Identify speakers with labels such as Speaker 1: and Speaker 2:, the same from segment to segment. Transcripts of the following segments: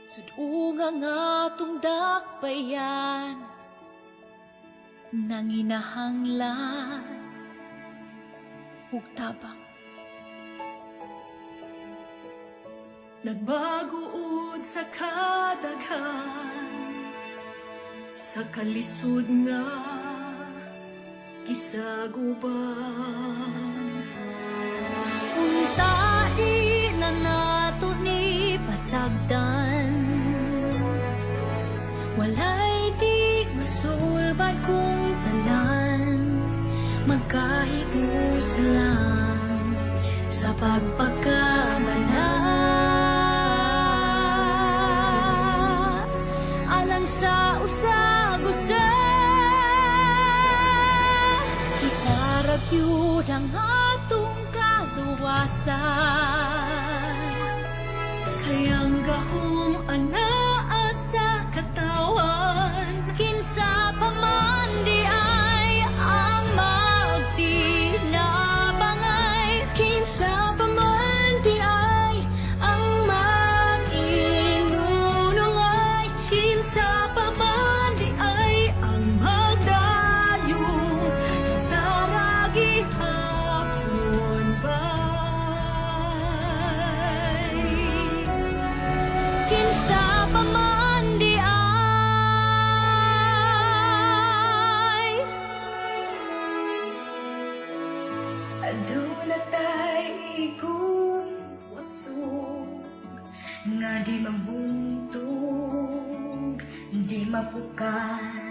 Speaker 1: Sud-unga nga atong dakbayan, nanginahanglan ug tabang.
Speaker 2: Nagbaguod sa kadaghan sa kalisod nga gisaguban.
Speaker 1: Unta di na nato ni pasagdan. Walay di masulbad kung tanan magkahiusa lang sa pagpagkamala alang sa usag-usa. Kita ra gyud ang atong kaluwasan.
Speaker 2: Kay ang gahom anaa sa katawan.
Speaker 1: Kinsa pa man di ay ang magtinabangay? Kinsa pa man di ay ang mag-inunungay?
Speaker 2: Kinsa pa man di ay ang magdayo? Kita ra gihapon bay.
Speaker 1: Kinsa pa man di ay?
Speaker 3: Aduna tay igong kusog nga di mabuntog, di mapukat.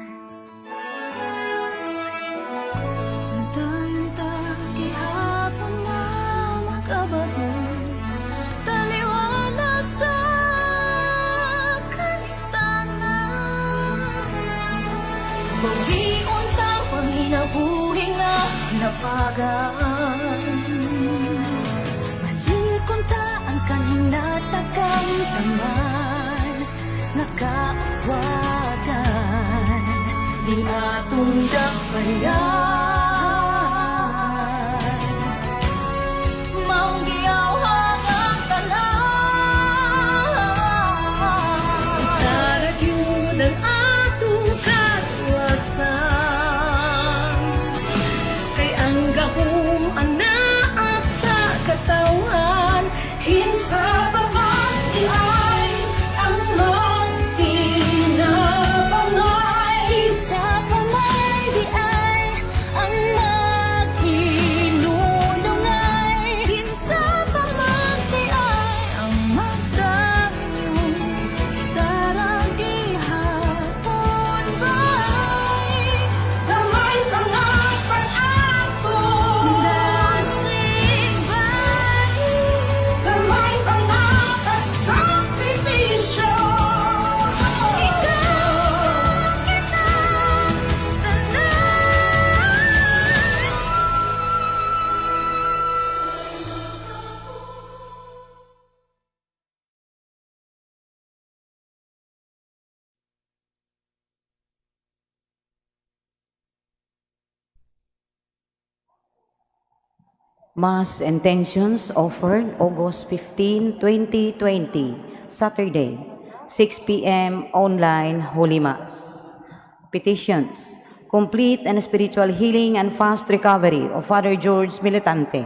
Speaker 1: Nagdayon ta gihapon nga makabarong taliwala sa kanistanan. Bawion ta panginabuhi nga napagaan. Malikon ta ang kahinatagang taman nga kauswagan ni atong dakbayan. Maong giyawhag ang tanan.
Speaker 2: Kita ra gyud ang atong kaluwasan. Kay ang gahom anaa sa katawan. Kinsa pa man di ay ang magtinabangay?
Speaker 1: Kinsa pa man di ay ang mag-inunungay? Kinsa pa man di ay ang magdayo? Kita ra gihapon bay.
Speaker 2: Gamay pa nga pag-ato.
Speaker 1: Dasig bay.
Speaker 2: Gamay pa nga pagsakripisyo.
Speaker 1: Ikaw kita tanan.
Speaker 4: Mass intentions offered August 15, 2020, Saturday, 6 p.m. online Holy Mass. Petitions: complete and spiritual healing and fast recovery of Father George Militante,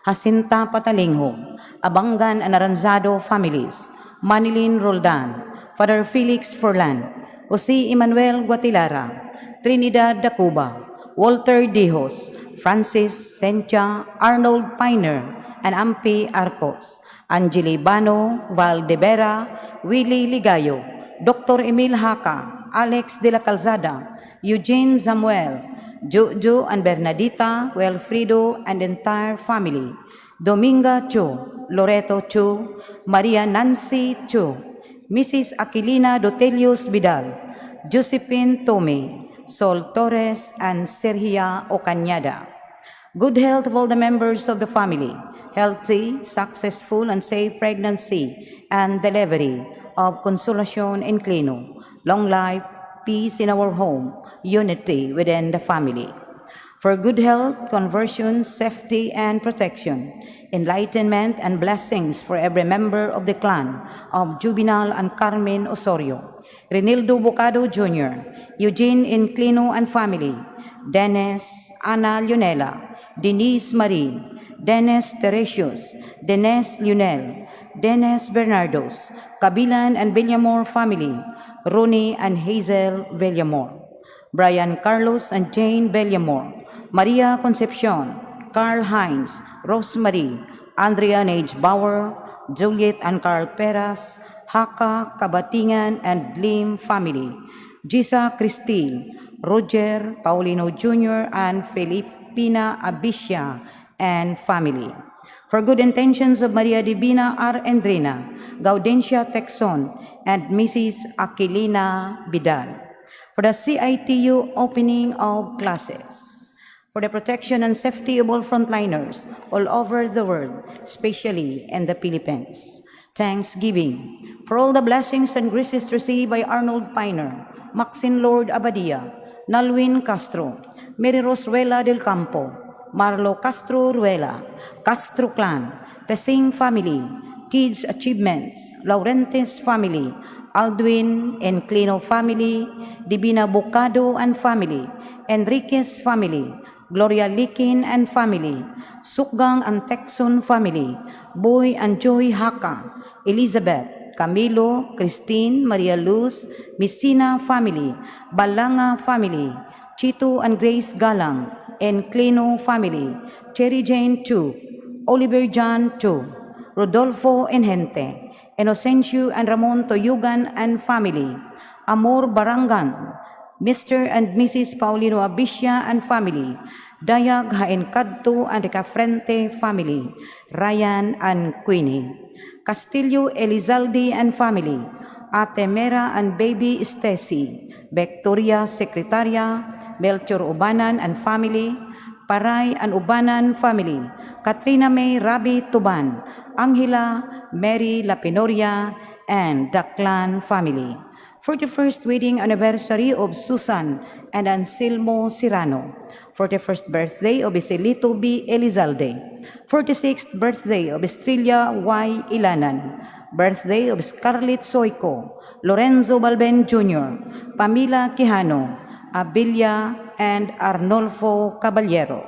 Speaker 4: Jacinta Patalingho, Abangan and Aranzado families, Manilin Roldan, Father Felix Furlan, Jose Emmanuel Guatilara, Trinidad Dacuba, Walter Dijos, Francis Sentia, Arnold Piner, and Ampi Arcos, Angeli Bano, Valdebera, Willie Ligayo, Dr. Emil Haka, Alex de la Calzada, Eugene Samuel, Jojo and Bernadita, Wilfredo and entire family, Dominga Chu, Loreto Chu, Maria Nancy Chu, Mrs. Aquilina Dotelius Vidal, Josephine Tome, Sol Torres, and Sergia Ocañada. Good health of all the members of the family, healthy, successful, and safe pregnancy and delivery of Consolacion Inclino, long life, peace in our home, unity within the family. For good health, conversion, safety, and protection, enlightenment and blessings for every member of the clan of Juvenal and Carmen Osorio, Renildo Bocado Jr., Eugene Inclino and family, Dennis Ana Leonela, Denise Marie, Dennis Teresius, Dennis Lionel, Dennis Bernardos, Kabilan and Villamor family, Ronnie and Hazel Villamor, Brian Carlos and Jane Villamor, Maria Concepcion, Carl Heinz, Rosemary, Andrea Nage Bauer, Juliet and Carl Peras, Haka Kabatingan and Lim family, Gisa Cristil, Roger Paulino Jr. and Filipina Abisha and family. For good intentions of Maria Divina R. Endrina, Gaudencia Texon, and Mrs. Aquilina Vidal. For the CITU opening of classes. For the protection and safety of all frontliners all over the world, especially in the Philippines. Thanksgiving for all the blessings and graces received by Arnold Piner, Maxine Lord Abadia, Nalwin Castro, Mary Rose Ruela del Campo, Marlo Castro Ruela, Castro Clan, Tesing Family, Kids Achievements, Laurentes Family, Aldwin and Clino Family, Divina Bocado and Family, Enriquez Family, Gloria Likin and Family, Sukgang and Texon Family, Boy and Joy Haka, Elizabeth, Camilo, Christine, Maria Luz, Messina Family, Balanga Family, Chito and Grace Galang, and Clino Family, Cherry Jane Chu, Oliver John Chu, Rodolfo Enhente, Inocencio and Ramon Toyugan and Family, Amor Barangan, Mr. and Mrs. Paulino Abisha and Family, Dayag Hain Kadto and Ricafrente Family, Ryan and Queenie, Castillo Elizalde and Family, Ate Mera and Baby Stacy, Victoria Secretaria, Melchor Ubanan and Family, Paray and Ubanan Family, Katrina May Rabi Tuban, Angela Mary Lapinoria, and the Clan Family. 41st wedding anniversary of Susan and Anselmo Serrano. 41st birthday of Isilito B. Elizalde. 46th birthday of Estrella Y. Ilanan. Birthday of Scarlett Soyco, Lorenzo Balben Jr., Pamela Quijano, Abilia, and Arnolfo Caballero.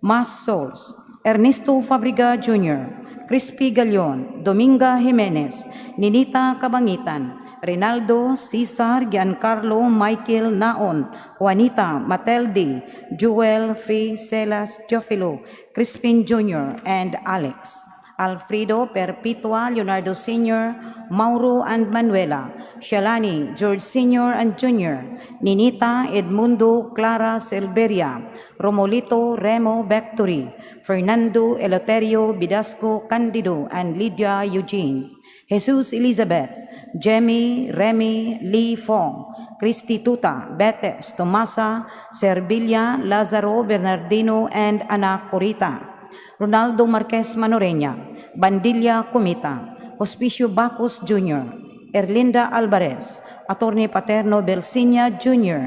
Speaker 4: Mass Souls, Ernesto Fabriga Jr., Crispy Galion, Dominga Jimenez, Ninita Cabangitan, Rinaldo, Cesar, Giancarlo, Michael Naon, Juanita, Mateldi, Joel, Free, Celas, Teofilo, Crispin Jr., and Alex. Alfredo Perpetua, Leonardo Sr., Mauro and Manuela, Shalani, George Sr. and Jr., Ninita, Edmundo, Clara Silveria, Romolito, Remo Bectory, Fernando, Eleuterio, Bidasco, Candido, and Lydia Eugene, Jesus Elizabeth, Jemmy, Remy, Lee Fong, Cristi Tuta, Betes, Tomasa, Servilla, Lazaro, Bernardino, and Ana Corita. Ronaldo Marquez Manoreña, Bandilla Comita, Hospicio Bacos Jr., Erlinda Alvarez, Attorney Paterno Belsinia Jr.,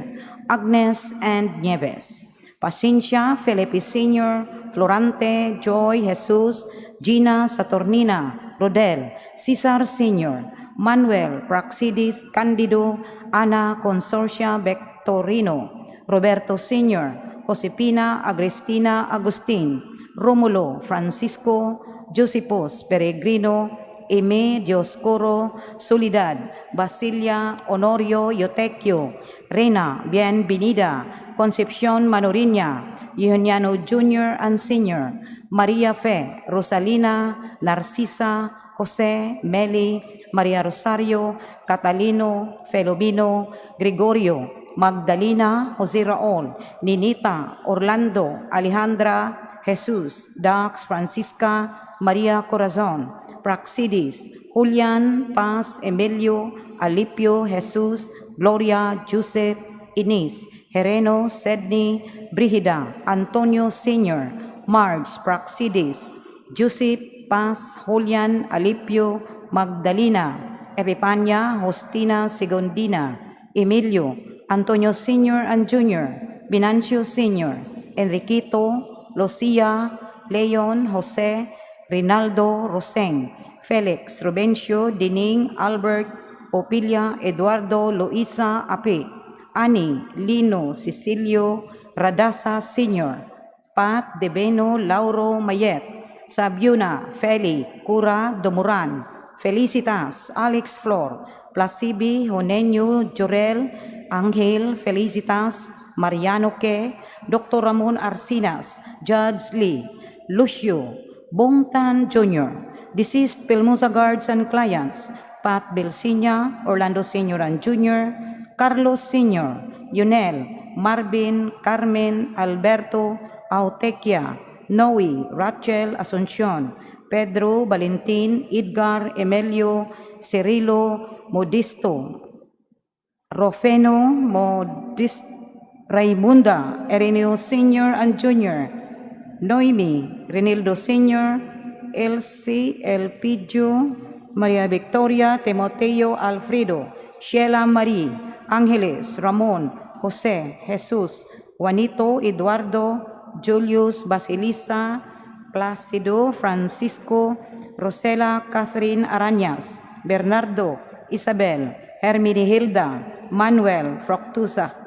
Speaker 4: Agnes and Nieves, Paciencia Felipe Sr., Florante, Joy, Jesus, Gina Saturnina, Rodel, Cesar Sr., Manuel, Praxidis, Candido, Ana Consorcia Victorino, Roberto Sr., Josepina Agrestina Agustin, Romulo, Francisco, Josepos, Peregrino, Eme, Dioscoro, Soledad, Basilia, Honorio, Yotecchio, Rena, Bienvenida, Concepcion Manoriña, Eugeniano Jr. and Sr., Maria Fe, Rosalina, Narcisa, Jose, Meli, Maria Rosario, Catalino, Felomino, Gregorio, Magdalena, Jose Raul, Ninita, Orlando, Alejandra, Jesus, Dax, Francisca, Maria Corazon, Praxidis, Julian, Paz, Emilio, Alipio, Jesus, Gloria, Joseph, Ines, Hereno, Sedney, Brigida, Antonio Sr., Marge, Praxidis, Joseph, Paz, Julian, Alipio, Magdalena, Epipania, Hostina, Segundina, Emilio, Antonio Sr. and Jr., Venancio Sr., Enriquito, Lucia, Leon, Jose, Rinaldo, Roseng, Felix, Rubencio, Dining, Albert, Opilia, Eduardo, Luisa, Api, Ani, Lino, Cecilio, Radasa Sr., Pat, Debeno, Lauro, Mayet, Sabiuna, Feli, Cura, Domuran, Felicitas, Alex Flor, Placibi, Honenyo, Jorel, Angel, Felicitas, Mariano Ke, Dr. Ramon Arcinas, Judge Lee, Lucio, Bongtan Jr., deceased Pilmusa guards and clients, Pat Belsinya, Orlando Sr. and Jr., Carlos Sr., Yunel, Marvin, Carmen, Alberto, Autequia, Noe, Rachel Asuncion, Pedro, Valentin, Edgar, Emilio, Cirilo, Modisto, Rofeno, Modist, Raimunda, Erineo Sr. and Jr., Noemi, Renildo Sr., Elsie Elpidio, Maria Victoria, Timoteo Alfredo, Sheila Marie, Angeles, Ramon, Jose, Jesus, Juanito, Eduardo, Julius, Basilisa, Placido, Francisco, Rosela, Catherine Arañas, Bernardo, Isabel, Herminihilda, Manuel, Fructusa,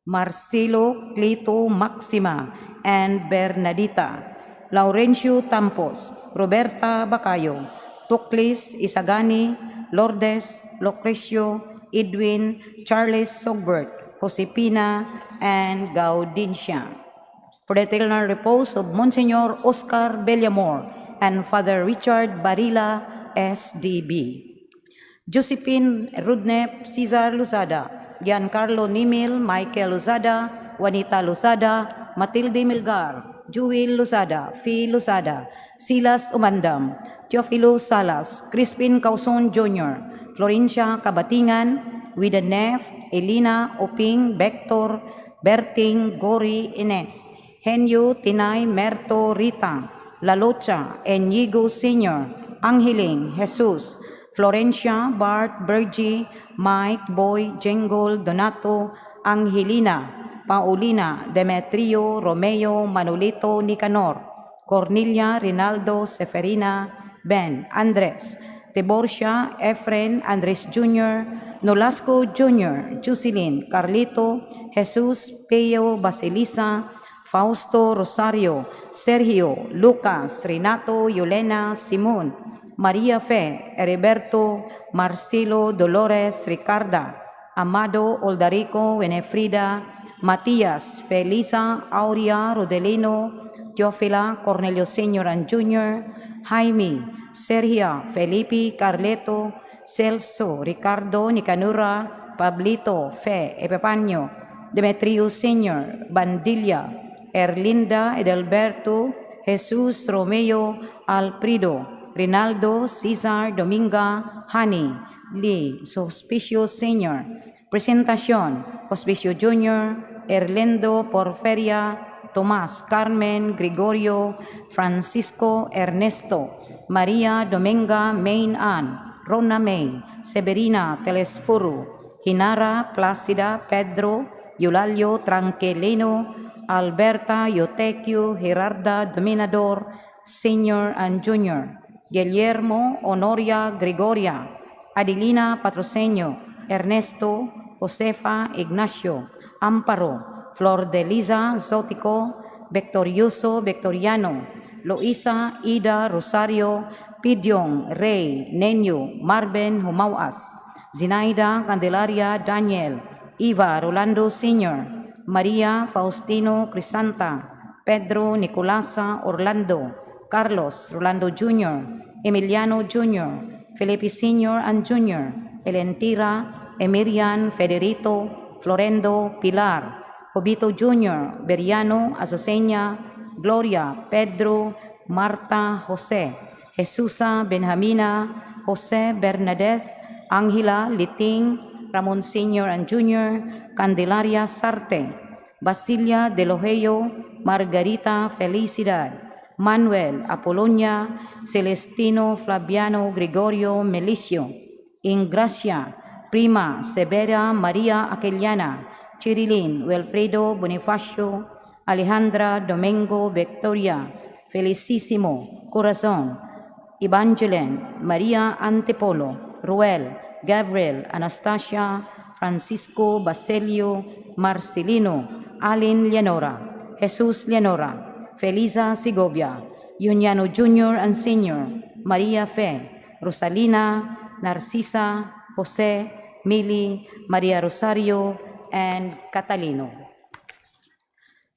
Speaker 4: Marcelo, Clito, Maxima, and Bernadita, Laurencio Tampos, Roberta Bacayo, Tuklis, Isagani, Lourdes, Lucrecio, Edwin, Charles Sogbert, Josepina, and Gaudencia. For the eternal repose of Monsignor Oscar Bellamore and Father Richard Barilla, SDB. Josephine Rudnep, Cesar Luzada, Giancarlo Nimil, Michael Luzada, Juanita Luzada, Matilde Milgar, Jewel Luzada, Phil Luzada, Silas Umandam, Teofilo Salas, Crispin Causon Jr., Florencia Cabatingan, Wida Nef, Elena Oping, Vector, Berting, Gori, Ines, Henyo, Tinay, Merto, Rita, Lalocha, Enigo Sr., Angeling, Jesus, Florencia, Bart, Bergie, Mike, Boy, Jengol, Donato, Angelina, Paulina, Demetrio, Romeo, Manolito, Nicanor, Cornelia, Rinaldo, Seferina, Ben, Andres, Tiborcia, Efren, Andres Jr., Nolasco Jr., Jocelyn, Carlito, Jesus, Peo, Basilisa, Fausto, Rosario, Sergio, Lucas, Renato, Yolena, Simon, Maria Fe, Heriberto, Marcelo, Dolores, Ricarda, Amado, Oldarico, Wenefrida, Matias, Felisa, Aurea, Rodelino, Teofila, Cornelio Sr. and Jr., Jaime, Sergia, Felipe, Carleto, Celso, Ricardo, Nicanura, Pablito, Fe, Epifanio, Demetrio Sr., Bandilla, Erlinda, Edelberto, Jesus, Romeo, Alfredo, Rinaldo, Cesar, Dominga, Hani, Lee, Suspicio Sr., Presentacion, Hospicio Jr., Erlindo, Porferia, Tomas, Carmen, Gregorio, Francisco, Ernesto, Maria, Dominga, Main Ann, Rona May, Severina, Telesforo, Hinara, Placida, Pedro, Eulalio, Tranquilino, Alberta, Yotequio, Gerarda, Dominador, Senior and Junior, Guillermo, Honoria, Gregoria, Adelina, Patrocenio, Ernesto, Josefa, Ignacio, Amparo, Flor de Liza, Zotico, Victorioso, Victoriano, Luisa, Ida, Rosario, Pidyong, Rey, Nenyo, Marvin, Humawas, Zinaida, Candelaria, Daniel, Eva, Rolando Sr., Maria, Faustino, Crisanta, Pedro, Nicolasa, Orlando, Carlos, Rolando Jr., Emiliano Jr., Felipe Sr. and Jr., Elentira, Emirian, Federito, Florendo, Pilar, Jobito Jr., Beriano, Azucena, Gloria, Pedro, Marta, Jose, Jesusa, Benjamina, Jose, Bernadette, Angela, Liting, Ramon Sr. and Jr., Candelaria Sarte, Basilia de Lojeyo, Margarita Felicidad, Manuel, Apolonia, Celestino, Flaviano, Gregorio, Melicio, Ingracia, Prima, Severa, Maria Aqueliana, Chirilin, Wilfredo, Bonifacio, Alejandra, Domingo, Victoria, Felicissimo, Corazon, Evangeline, Maria Antipolo, Ruel, Gabriel, Anastasia, Francisco, Basilio, Marcelino, Alin Leonora, Jesus Leonora, Felisa Segovia, Uniano Jr. and Sr., Maria Fe, Rosalina, Narcisa, Jose, Mili, Maria Rosario, and Catalino.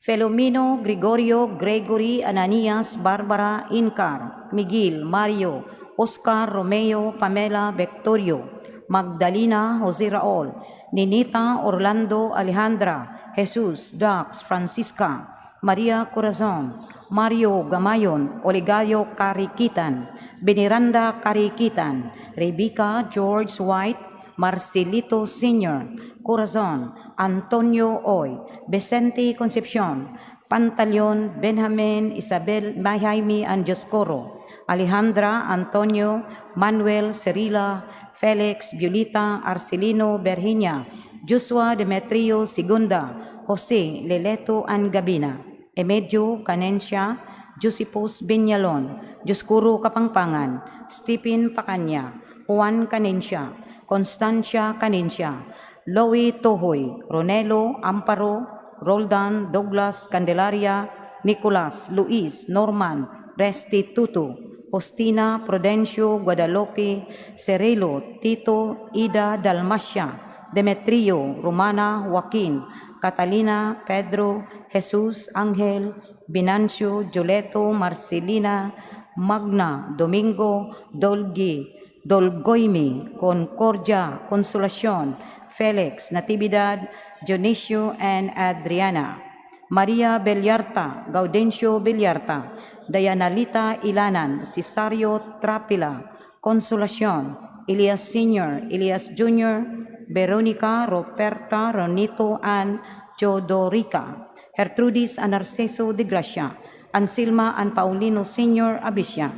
Speaker 4: Felomino, Gregorio, Gregory, Ananias, Barbara, Incar, Miguel, Mario, Oscar, Romeo, Pamela, Victorio, Magdalena, Jose Raul, Ninita, Orlando, Alejandra, Jesus, Dax, Francisca, Maria Corazon, Mario Gamayon, Oligario Karikitan, Beniranda Karikitan, Rebecca George White, Marcelito Sr., Corazon, Antonio Oy, Vicente Concepcion, Pantaleon, Benjamin, Isabel, Jaime and Dioscoro, Alejandra, Antonio, Manuel, Cirila, Felix, Violita, Arcelino, Berhinia, Joshua, Demetrio, Segunda, Jose, Leleto, and Gabina, Emedyo, Canencia, Josepus Binyalon, Dioscuro Kapangpangan, Stephen Pacanya, Juan Canencia, Constancia Canencia, Loie Tohoy, Ronelo, Amparo, Roldan, Douglas, Candelaria, Nicolas, Luis, Norman, Restituto, Faustina, Prudencio, Guadalupe, Cerilo, Tito, Ida, Dalmacia, Demetrio, Romana, Joaquin, Catalina, Pedro, Jesus, Angel, Binancio, Joleto, Marcelina, Magna, Domingo, Dolgi, Dolgoimi, Concordia, Consolacion, Felix, Natividad, Dionisio, and Adriana. Maria Bellarta, Gaudencio Bellarta, Dianalita Ilanan, Cesario Trapila, Consolacion, Elias Sr., Elias Jr., Veronica, Roberta, Ronito, and Teodorica, Gertrudis and Narciso de Gracia, Anselma and Paulino Sr. Abisia,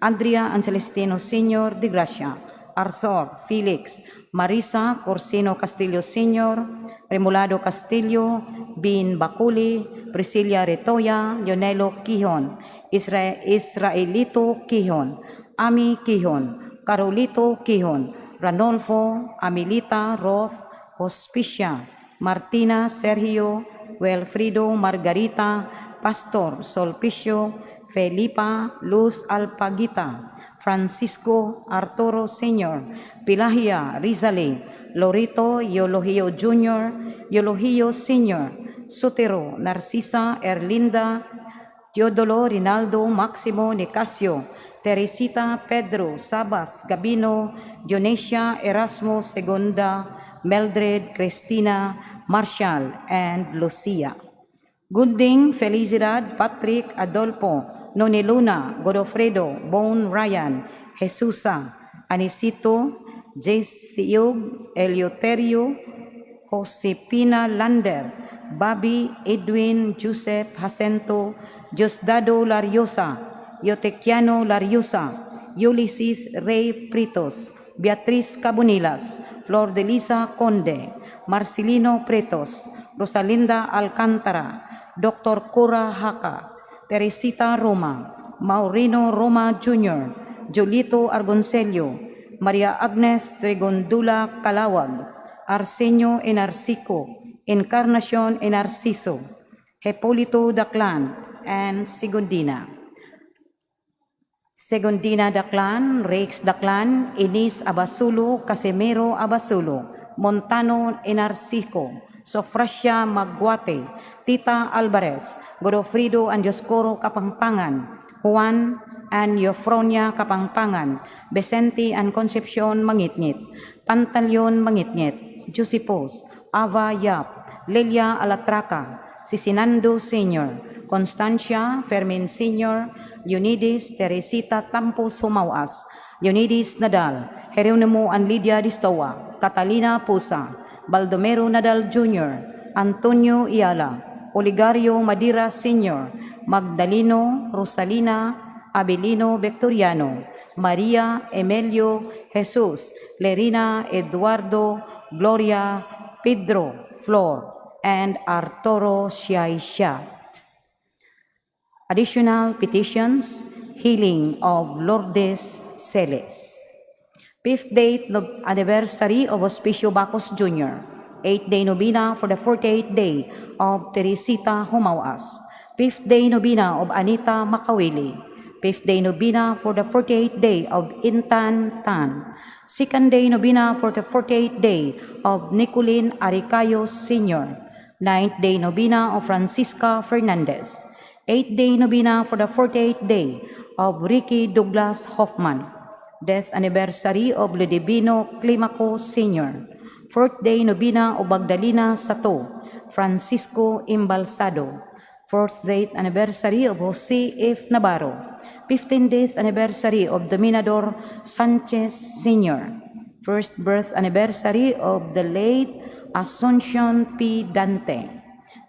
Speaker 4: Andrea and Celestino Sr. de Gracia, Arthur, Felix, Marisa Corsino Castillo Sr., Remolado Castillo, Bin Baculi, Priscilla Retoya, Leonelo Quihon, Israelito Quihon, Ami Quihon, Carolito Quihon, Ranolfo, Amilita, Roth, Hospicia, Martina, Sergio, Wilfrido, Margarita, Pastor, Solpicio, Felipa, Luz Alpagita, Francisco Arturo Sr., Pilahia Rizali, Lorito Yologio Jr., Yologio Sr., Sotero, Narcisa, Erlinda, Teodolo, Rinaldo, Maximo, Nicasio, Teresita, Pedro, Sabas, Gabino, Dionesia, Erasmo, Segunda, Mildred, Cristina, Marshall, and Lucia. Gunding, Felicidad, Patrick, Adolfo, Noni Luna, Godofredo, Bone Ryan, Jesusa, Anisito, Jesiug, Eleuterio, Josepina Lander, Bobby, Edwin, Joseph, Jacinto, Diosdado Lariosa, Yotequiano Lariosa, Ulysses Ray Pritos, Beatriz Cabonilas, Flor de Lisa Conde, Marcelino Pretos, Rosalinda Alcantara, Dr. Cora Haka, Teresita Roma, Maurino Roma Jr., Julito Argoncelio, Maria Agnes Regondula Calawag, Arsenio Enarcico, Encarnacion Enarciso, Hipolito Daclan, and Segundina. Segundina Daclan, Rex Daclan, Inis Abasulo, Casimiro Abasulo, Montano Enarcico, Sofrasia Magwate, Tita Alvarez, Godofredo and Dioscoro Kapangpangan, Juan and Eufronia Kapangpangan, Vicente and Concepcion Mangitngit, Pantaleon Mangitngit, Josepos, Ava Yap, Lilia Alatraca, Sisinando Sr., Constancia Fermin Sr., Leonides Teresita Tampos Humawas, Leonides Nadal, Geronimo and Lydia Distoa, Catalina Pusa, Baldomero Nadal Jr., Antonio Iala, Oligario Madira Sr., Magdaleno Rosalina Abelino Victoriano, Maria Emilio Jesus, Lerina Eduardo, Gloria, Pedro, Flor, and Arturo Siayshat. Additional petitions, healing of Lourdes Celes. Fifth day anniversary of Hospicio Bacos Jr. Eighth day novena for the 48th day of Teresita Humawas. Fifth day novena of Anita Makawili. Fifth day novena for the 48th day of Intan Tan. Second day novena for the 48th day of Nicolin Aricayo Sr. Ninth day novena of Francisca Fernandez. Eighth day novena for the 48th day of Ricky Douglas Hoffman. Death anniversary of Ludivino Climaco Sr. Fourth day novena of Magdalena Sato, Francisco Embalsado. Fourth day anniversary of Jose F. Navarro. 15th death anniversary of Dominador Sanchez Sr. First birth anniversary of the late Asuncion P. Dante.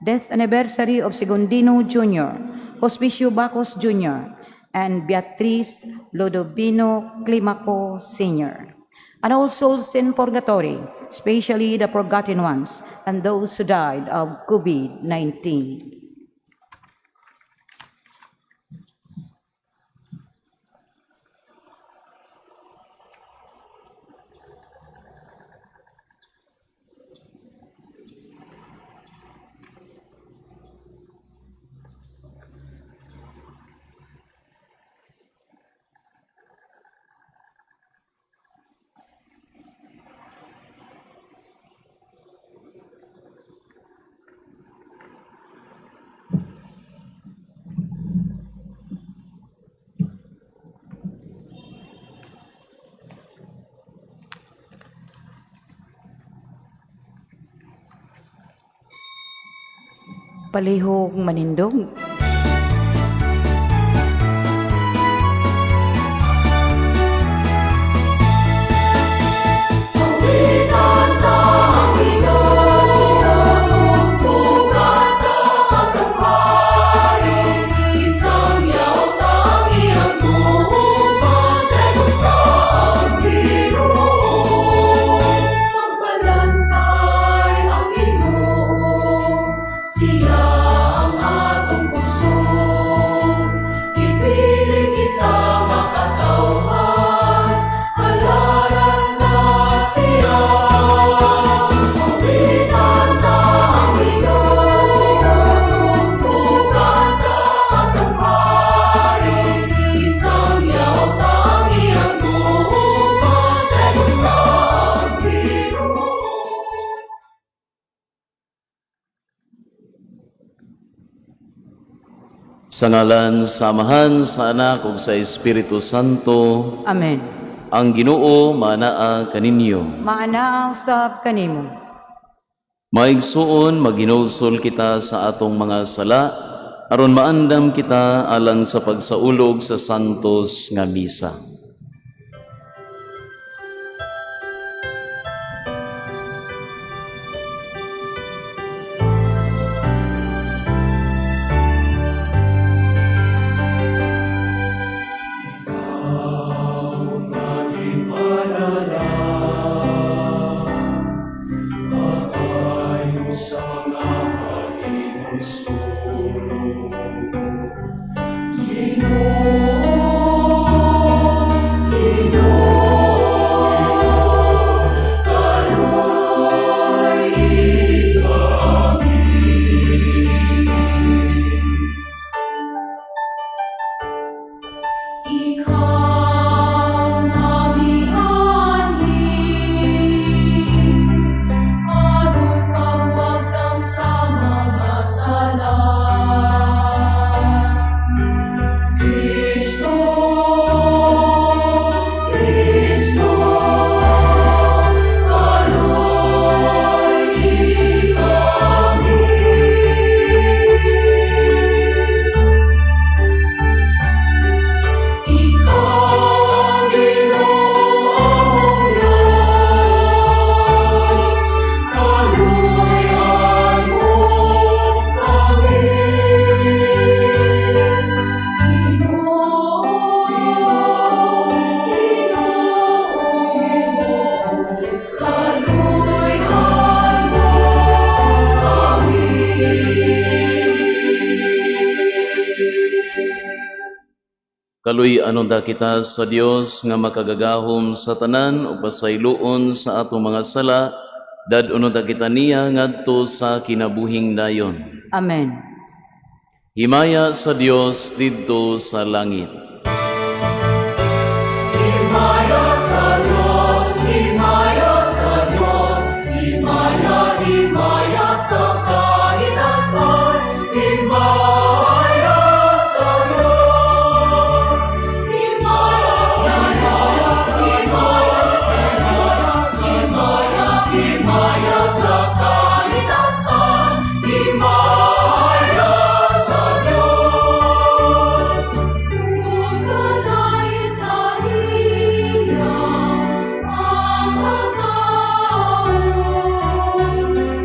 Speaker 4: Death anniversary of Segundino Jr., Hospicio Bacos Jr., and Beatriz Lodovino Climaco Sr. And all souls in purgatory, especially the forgotten ones and those who died of COVID-19. Palihog manindog.
Speaker 1: Pagbalantay ang Ginoo, siya ang atong kusog. Gipili kita makatawhan, halaran na siya. Awitan ta ang Ginoo, tugtugan ta atong hari. Isangyaw ta ang iyang gugma, kay ta ang Ginoo.
Speaker 5: Sa ngalan sa Amahan, sa Anak ug sa Espiritu Santo,
Speaker 4: Amen.
Speaker 5: Ang Ginoo manaa kaninyo.
Speaker 4: Maanaa usab kanimo.
Speaker 5: Maigsuon, maghinulsol kita sa atong mga sala aron maandam kita alang sa pagsaulog sa santos nga misa.
Speaker 1: Ikaw namianhi, aron pagwagtang.
Speaker 5: Kaluy-an unta kita sa Dios nga makagagahom sa tanan ug pasayloon sa atong mga sala, dad-on unta kita niya ngadto sa kinabuhing dayon.
Speaker 4: Amen.
Speaker 5: Himaya sa Dios didto sa langit.
Speaker 1: Himaya sa Diyos, himaya sa Diyos, himaya, himaya sa kaitasan, himaya sa Diyos. Himaya sa Diyos, himaya sa Diyos, himaya, himaya sa kaitasan, himaya sa Diyos. Ug sa iya ang pagkaon,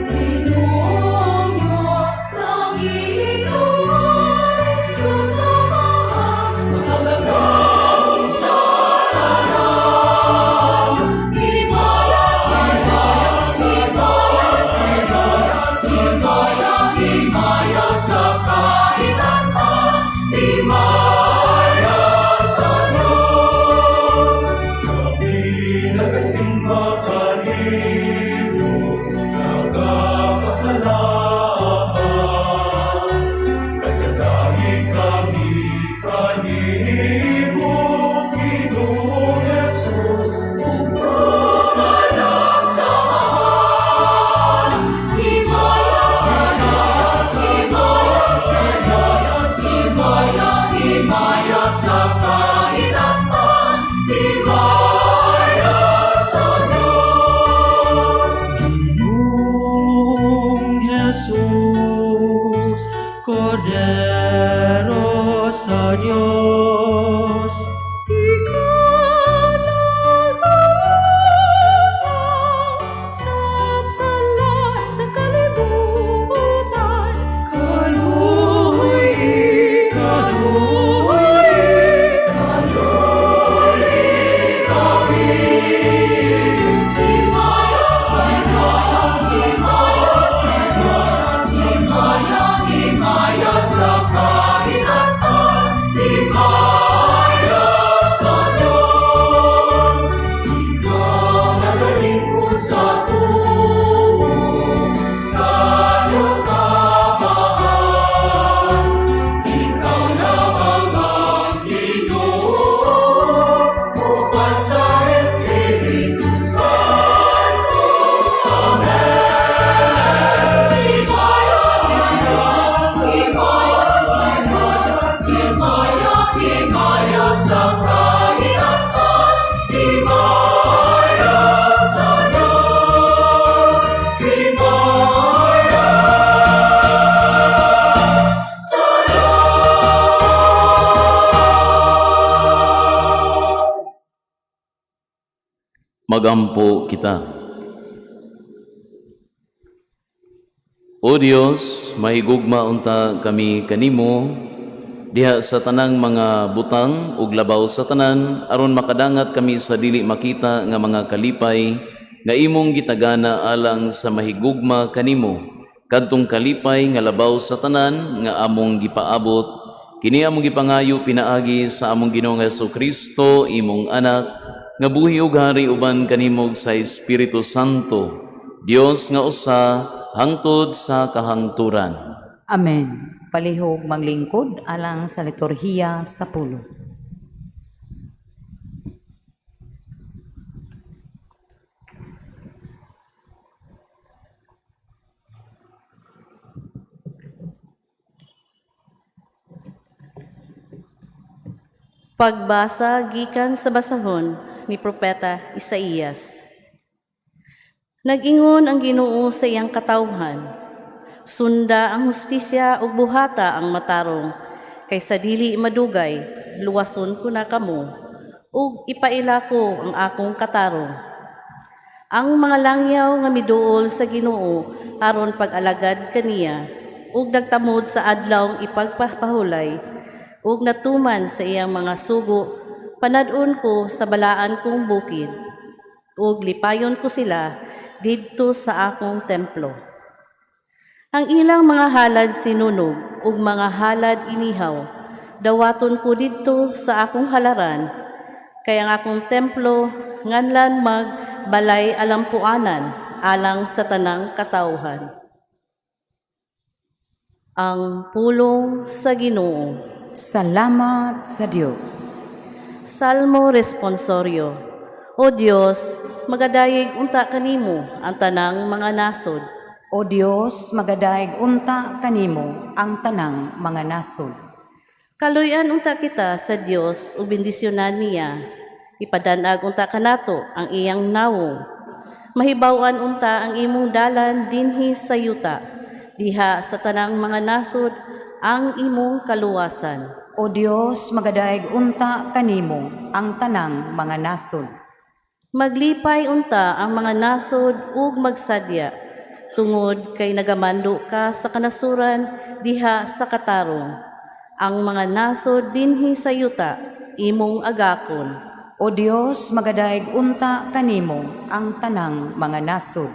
Speaker 1: Ginoong Diyos, langit ay kasamahan, makagagahom sa tanan. Himaya sa Diyos, himaya sa Diyos, himaya, himaya sa kaitasan, himaya sa Diyos.
Speaker 6: Kami nagasimba kanimo, nagapasalamat. Kay kami kanimo, Ginoong Jesus.
Speaker 1: Anak sa Amahan. Himaya sa Diyos, himaya sa Diyos, himaya, himaya sa kaitasan, himaya sa Diyos.
Speaker 6: Ginoong Jesus, Kordero sa Diyos.
Speaker 1: Ikaw nag-utang sa sala sa kalibutan.
Speaker 6: Kaluoy, kaluoy,
Speaker 1: Kaluoy kami. Himaya sa Diyos, himaya sa Diyos, himaya, himaya sa kaitasan, himaya sa Diyos. Ikaw nagalingkod sa tuo, sa Diyos Amahan. Ikaw na ang Ginoo, uban sa Espiritu Santo. Amen. Himaya sa Diyos, himaya sa Diyos, himaya, himaya sa kaitasan, himaya sa Diyos, himaya sa Diyos.
Speaker 5: Magampo kita. O Dios, mahigugma unta kami kanimo diha sa tanang mga butang ug labaw sa tanan aron makadangat kami sa dili makita nga mga kalipay nga imong gitagana alang sa mahigugma kanimo, kadtong kalipay nga labaw sa tanan nga among gipaabot. Kini among gipangayo pinaagi sa among Ginoong Kristo, imong anak, nga buhi ug hari uban kanimo sa Espiritu Santo, Dios nga usa hangtod sa kahangturan.
Speaker 4: Amen. Palihog maglingkod alang sa liturhiya sa pulong.
Speaker 2: Pagbasa gikan sa basahon ni Propeta Isaías. Nag-ingon ang Ginoo sa iyang katawhan, "Sunda ang hustisya ug buhata ang matarong, kay sa dili madugay luwason ko na kamo ug ipaila ko ang akong katarong. Ang mga langyaw nga miduol sa Ginoo aron pag-alagad kaniya ug nagtamod sa adlawng ipagpahulay ug natuman sa iyang mga sugo, panad-on ko sa balaan kong bukid ug lipayon ko sila didto sa akong templo. Ang ilang mga halad sinunog ug mga halad inihaw Dawaton ko didto sa akong halaran, kay ang akong templo nganlan mag balay alampuanan alang sa tanang katawhan. Ang pulong sa Ginoo.
Speaker 4: Salamat sa Dios.
Speaker 2: Salmo Responsorio. O Dios, magadayeg unta kanimo ang tanang mga nasod.
Speaker 4: O Dios, magadayeg unta kanimo ang tanang mga nasod.
Speaker 2: Kaluy-an unta kita sa Dios ug bendisyonan niya. Ipadanag unta kanato ang iyang nawong. Mahibaw-an unta ang imong dalan dinhi sa yuta. Diha sa tanang mga nasod ang imong kaluwasan.
Speaker 4: O Dios, magadayeg unta kanimo ang tanang mga nasod.
Speaker 2: Maglipay unta ang mga nasod ug magsadya tungod kay nagamando ka sa kanasuran diha sa katarong. Ang mga nasod dinhi sa yuta imong agakon.
Speaker 4: O Dios, magadayeg unta kanimo ang tanang mga nasod.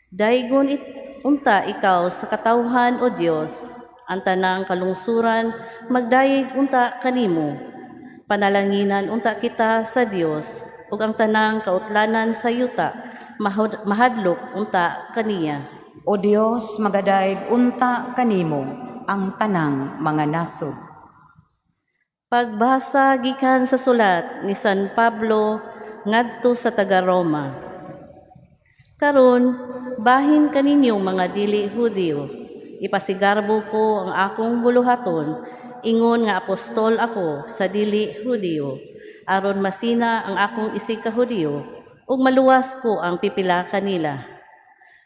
Speaker 2: Daygon unta ikaw sa katawhan, O Dios, ang tanang kalungsuran magdayeg unta kanimo. Panalanginan unta kita sa Dios ug ang tanang kautlanan sa yuta mahadlok unta kaniya.
Speaker 4: O Dios, magadayeg unta kanimo ang tanang mga nasod.
Speaker 2: Pagbasa gikan sa sulat ni San Pablo ngadto sa taga Roma. Karon, bahin kaninyong mga dili Hudiyo. Ipasigarbo ko ang akong buluhaton, ingon nga apostol ako sa dili Hudiyo, aron masina ang akong isig ka Hudiyo, ug maluwas ko ang pipila kanila.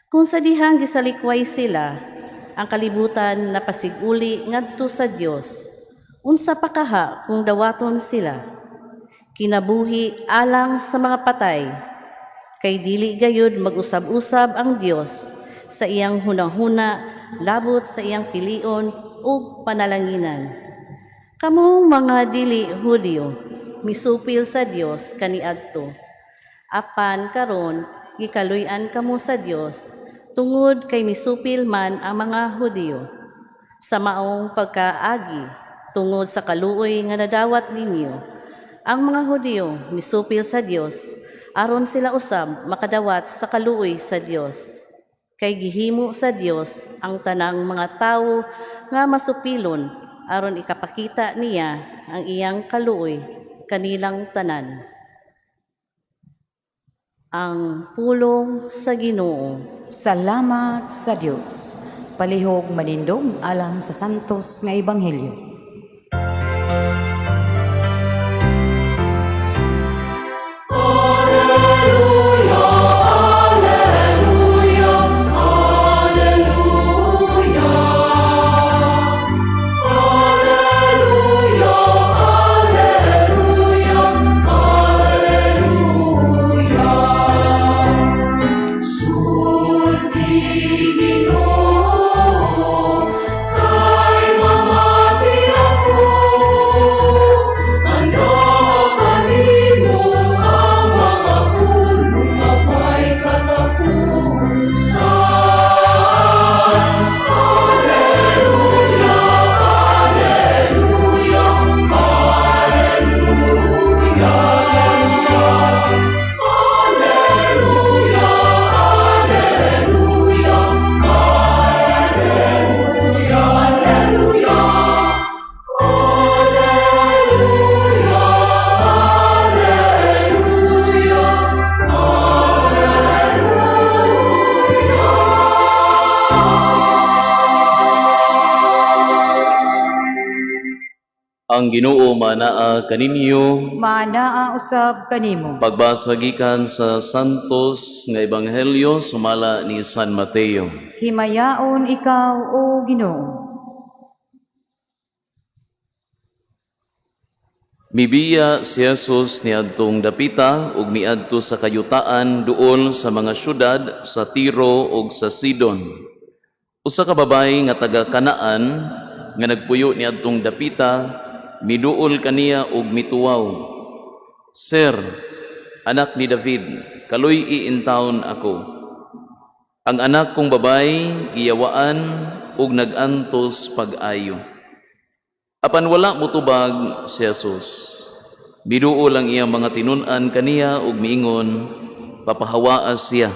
Speaker 2: Kung sa dihang gisalikway sila, ang kalibutan napasiguli ngadto sa Dios. Unsa pa kaha kung dawaton sila? Kinabuhi alang sa mga patay. Kay dili gayud mag-usab-usab ang Dios sa iyang hunahuna labot sa iyang pilion ug panalanginan. Kamong mga dili Hudiyo, misupil sa Dios kaniadto. Apan karon gikaluy-an kamo sa Dios tungod kay misupil man ang mga Hudiyo sa maong pagkaagi tungod sa kaluoy nga nadawat ninyo. Ang mga Hudiyo misupil sa Dios aron sila usab makadawat sa kaluoy sa Dios. Kay gihimo sa Dios ang tanang mga tawo nga masupilon aron ikapakita niya ang iyang kaluoy kanilang tanan. Ang pulong sa Ginoo.
Speaker 4: Salamat sa Dios. Palihog manindog alang sa santos nga ebanghelyo.
Speaker 1: Ginoo, kay mamati ako. Handa kanimo ang mga pulong nga may katapusan. Alleluia, Alleluia, Alleluia, Alleluia, Alleluia, Alleluia, Alleluia, Alleluia, Alleluia.
Speaker 5: Ang Ginoo manaa kaninyo.
Speaker 4: Manaa usab kanimo.
Speaker 5: Pagbasa gikan sa Santos nga Ebanghelyo sumala ni San Mateo.
Speaker 4: Himayaon ikaw, o Ginoo.
Speaker 5: Mibiya si Jesus niadtong dapita ug miadto sa kayutaan duol sa mga syudad sa Tiro ug sa Sidon. Usa ka babayi nga taga Kanaan nga nagpuyo niadtong dapita miduol kaniya ug mituwaw. Sir, anak ni David, kaluy-i intawon ako. Ang anak kong babayi giyawaan ug nag-antos pag-ayo. Apan wala mutubag si Jesus. Miduol ang iyang mga tinun-an kaniya ug miingon, "Papahawaa siya,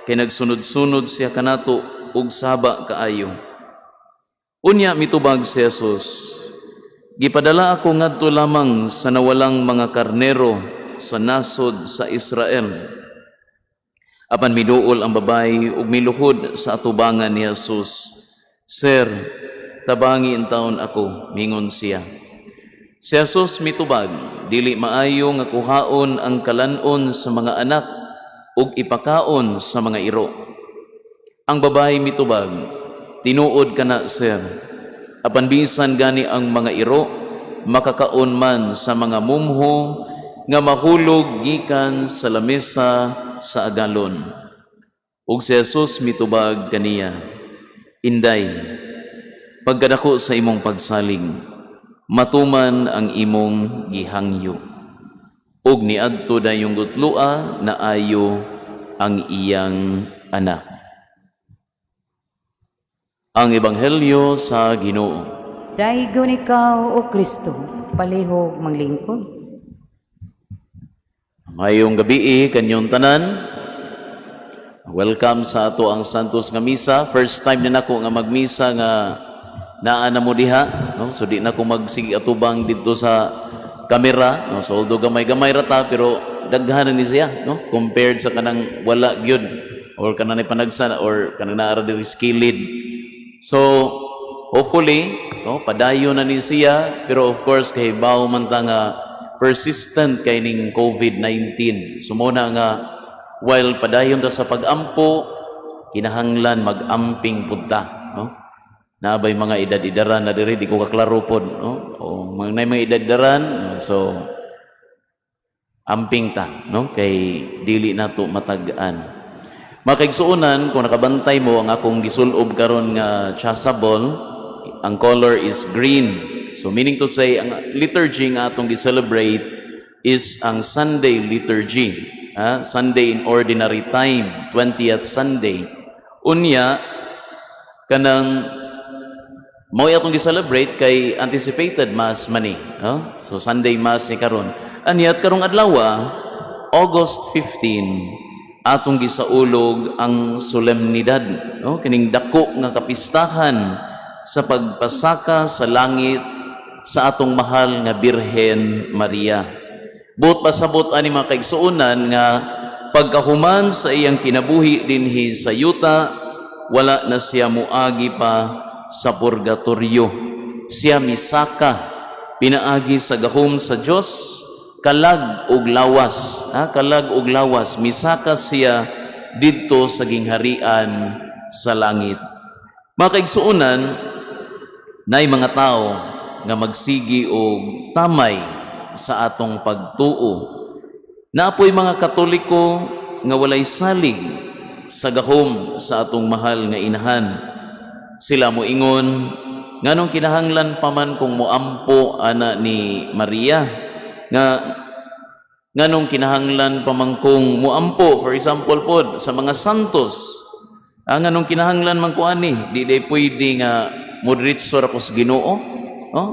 Speaker 5: kay nagsunod-sunod siya kanato ug saba kaayo." Unya mitubag si Jesus, "Gipadala ako ngadto lamang sa nawalang mga karnero sa nasod sa Israel." Apan miduol ang babayi ug miluhod sa atubangan ni Jesus. "Sir, tabangi intawon ako," mingon siya. Si Jesus mitubag, "Dili maayo nga kuhaon ang kalanon sa mga anak ug ipakaon sa mga iro." Ang babayi mitubag, "Tinuod kana, sir. Apan bisan gani ang mga iro makakaon man sa mga mumho nga mahulog gikan sa lamesa sa agalon." Ug si Jesus mitubag kaniya, "Inday, pagkadako sa imong pagsalig, matuman ang imong gihangyo." Ug niadto dayong gutloa naayo ang iyang anak. Ang Ebanghelyo sa Ginoo.
Speaker 4: Daygon ikaw, O Kristo, palihog maglingkod.
Speaker 5: Mayong gabii kanyong tanan. Welcome sa atoang Santos nga Misa. First time na nako nga magmisa nga naa na mo diha, no? So di na ko magsige atubang didto sa kamera, no? So although gamay-gamay ra ta, pero daghan na ni siya, no? Compared sa kanang wala gyud or kanang panagsa or kanang naa ra diri sa kilid. So hopefully, no, padayon na ni siya, pero of course kahibaw man ta nga persistent kay ning COVID-19. So mao na nga while padayon ta sa pag-ampo, kinahanglan mag-amping pud ta, no? Naa bay mga edad-edaran na diri, di ko kaklaro pod, no? O mga nay mga edad-edaran, so amping ta, no? Kay dili nato matag-an. Mga kaigsuonan, kung nakabantay mo ang akong gisulob karon nga chasuble, ang color is green. So meaning to say, ang liturgy nga atong gi-celebrate is ang Sunday liturgy. Ah, Sunday in Ordinary Time, 20th Sunday. Unya, kanang mao atong gi-celebrate kay anticipated Mass man ni, no? So Sunday Mass ni karon. Aniat karong adlaw, August 15, atong gisaulog ang solemnidad, no? Kining dako nga kapistahan sa pagpasaka sa langit sa atong mahal nga Birhen Maria. Buot pasabot ani, mga kaigsuonan, nga pagkahuman sa iyang kinabuhi dinhi sa yuta, wala na siya muagi pa sa purgatorio. Siya misaka pinaagi sa gahom sa Dios, kalag ug lawas, ha, kalag ug lawas, misaka siya didto sa gingharian sa langit. Mga kaigsuonan, nay mga tao nga magsigi og tamay sa atong pagtuo. Naa poy mga Katoliko nga walay salig sa gahom sa atong mahal nga inahan. Sila moingon, "Nganong kinahanglan pa man kong moampo ana ni Maria? Nga nganong kinahanglan pa man kong moampo, for example pod, sa mga santos? Ah, nganong kinahanglan man ko ani? Di day pwede nga modritso ra ko sa Ginoo? Oh,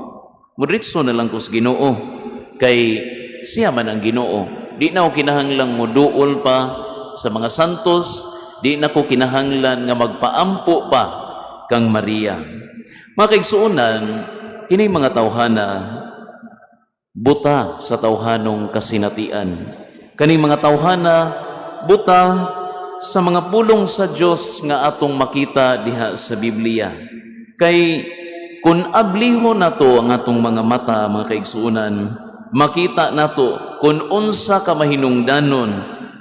Speaker 5: modritso na lang ko sa Ginoo kay siya man ang Ginoo. Di na ko kinahanglang moduol pa sa mga santos, di na ko kinahanglan nga magpaampo pa kang Maria." Mga kaigsuonan, kini mga tawhana buta sa tawhanong kasinatian. Kaning mga tawhana buta sa mga pulong sa Dios nga atong makita diha sa Biblia. Kay kung ablihon nato ang atong mga mata, mga kaigsuonan, makita nato kung unsa ka mahinungdanon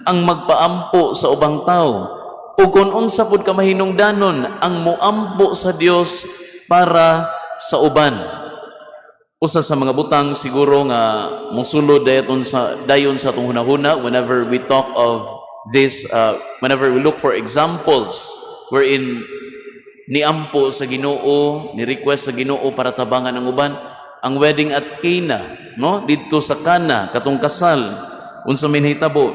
Speaker 5: ang magpaampo sa ubang tao o kung unsa pud ka mahinungdanon ang moampo sa Dios para sa uban. Usa sa mga butang siguro nga mosulod dayon sa atong hunahuna whenever we talk of this, whenever we look for examples wherein niampo sa Ginoo, ni request sa Ginoo para tabangan ang uban, ang wedding at Cana, no? Didto sa Cana, katong kasal, unsa may nahitabo?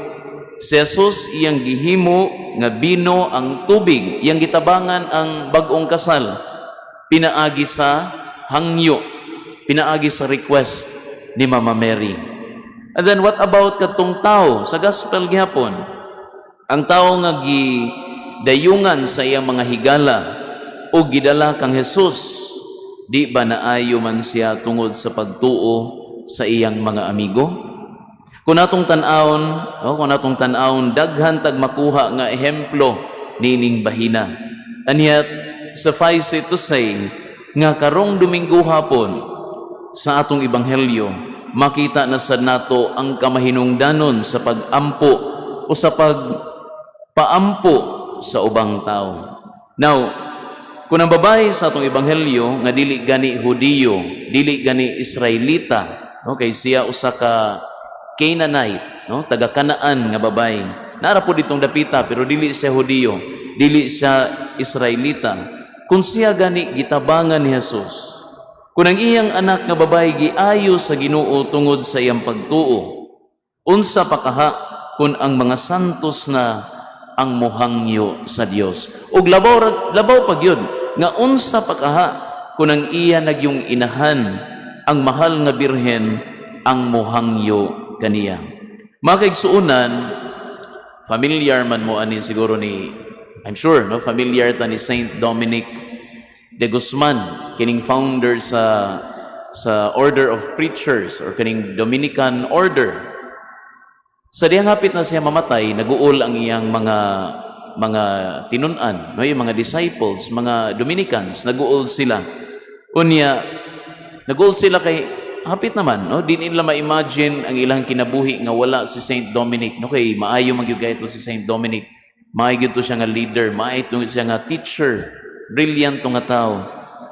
Speaker 5: Si Jesus, iyang gihimo nga bino ang tubig, iyang gitabangan ang bag-ong kasal pinaagi sa hangyo. pinaagi sa request ni Mama Mary. And then what about katong tao sa gospel gihapon? Ang tao nga gidayungan sa iyang mga higala o gidala kang Jesus, di ba naayo man siya tungod sa pagtuo sa iyang mga amigo? Kung atong tan-awon, oh, kung atong tan-awon, daghan tag makuha nga ehemplo nining bahina. And yet, suffice it to say, nga karong Domingo hapon sa atong ebanghelyo, makita na sad nato ang kamahinungdanon sa pag-ampo o sa pagpaampo sa ubang tao. Now, kung ang babae sa atong ebanghelyo nga dili gani Hudiyo, dili gani Israelita, okay, siya usa ka Canaanite, no, taga Canaan nga babae. Nara po ditong dapita pero dili siya Hudiyo, dili siya Israelita. Kung siya gani gitabangan ni Jesus, kung ang iyang anak nga babae giayo sa Ginoo tungod sa iyang pagtuo, unsa pa kaha kung ang mga santos na ang muhangyo sa Dios? Ug labaw labaw pa gyud nga unsa pa kaha kung ang iya nagyung inahan, ang mahal nga Birhen, ang muhangyo kaniya. Mga kaigsuonan, familiar man mo ani siguro ni, I'm sure, no, familiar ta ni Saint Dominic de Guzman, kining founder sa Order of Preachers or kining Dominican Order. Sa dihang hapit na siya mamatay, naguol ang iyang mga tinun-an, no, yung mga disciples, mga Dominicans, naguol sila. Unya, naguol sila kay hapit naman, no? Di nila ma-imagine ang ilang kinabuhi nga wala si Saint Dominic, no? Kay maayo man gyud kaayo to si Saint Dominic. Maayo gyud to siya nga leader, maayo to siya nga teacher, brilliant to nga tao.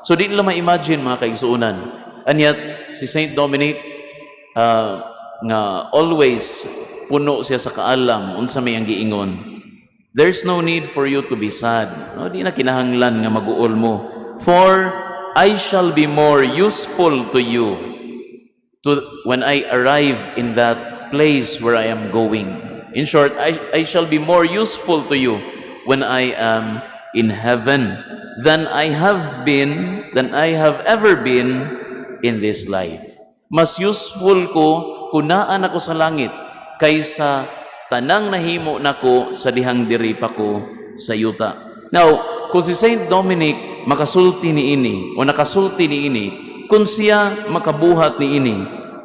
Speaker 5: So di nila ma-imagine, mga kaigsuonan. And yet, si Saint Dominic, nga always puno siya sa kaalam unsa may ang giingon. "There's no need for you to be sad." No, di na kinahanglan nga maguol mo. "For I shall be more useful to you to when I arrive in that place where I am going. In short, I shall be more useful to you when I am in heaven than I have ever been in this life." Mas useful ko kung naan ako sa langit kaysa tanang nahimo nako sa dihang diri pa ko sa yuta. Now, kung si Saint Dominic makasulti ni ini o nakasulti ni ini, kung siya makabuhat ni ini,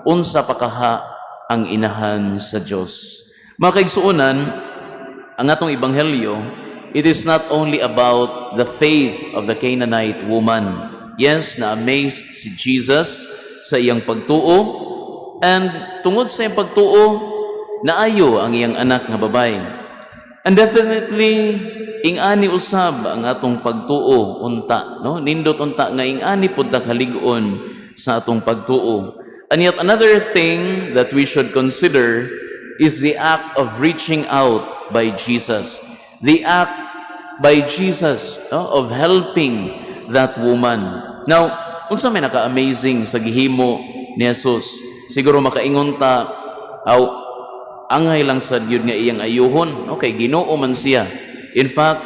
Speaker 5: unsa pa kaha ang inahan sa Dios? Mga kaigsuonan, ang atong ebanghelyo, it is not only about the faith of the Canaanite woman. Yes, na-amazed si Jesus sa iyang pagtuo, and tungod sa iyang pagtuo, naayo ang iyang anak nga babae. And definitely, ingani usab ang atong pagtuo unta, no? Nindot unta nga ingani pud ta kalig-on sa atong pagtuo. And yet another thing that we should consider is the act of reaching out by Jesus. The act by Jesus, no, of helping that woman. Now, unsa may naka-amazing sa gihimo ni Jesus? Siguro makaingon ta, aw, angay lang sad yun nga iyang ayuhon. Okay, Ginoo man siya. In fact,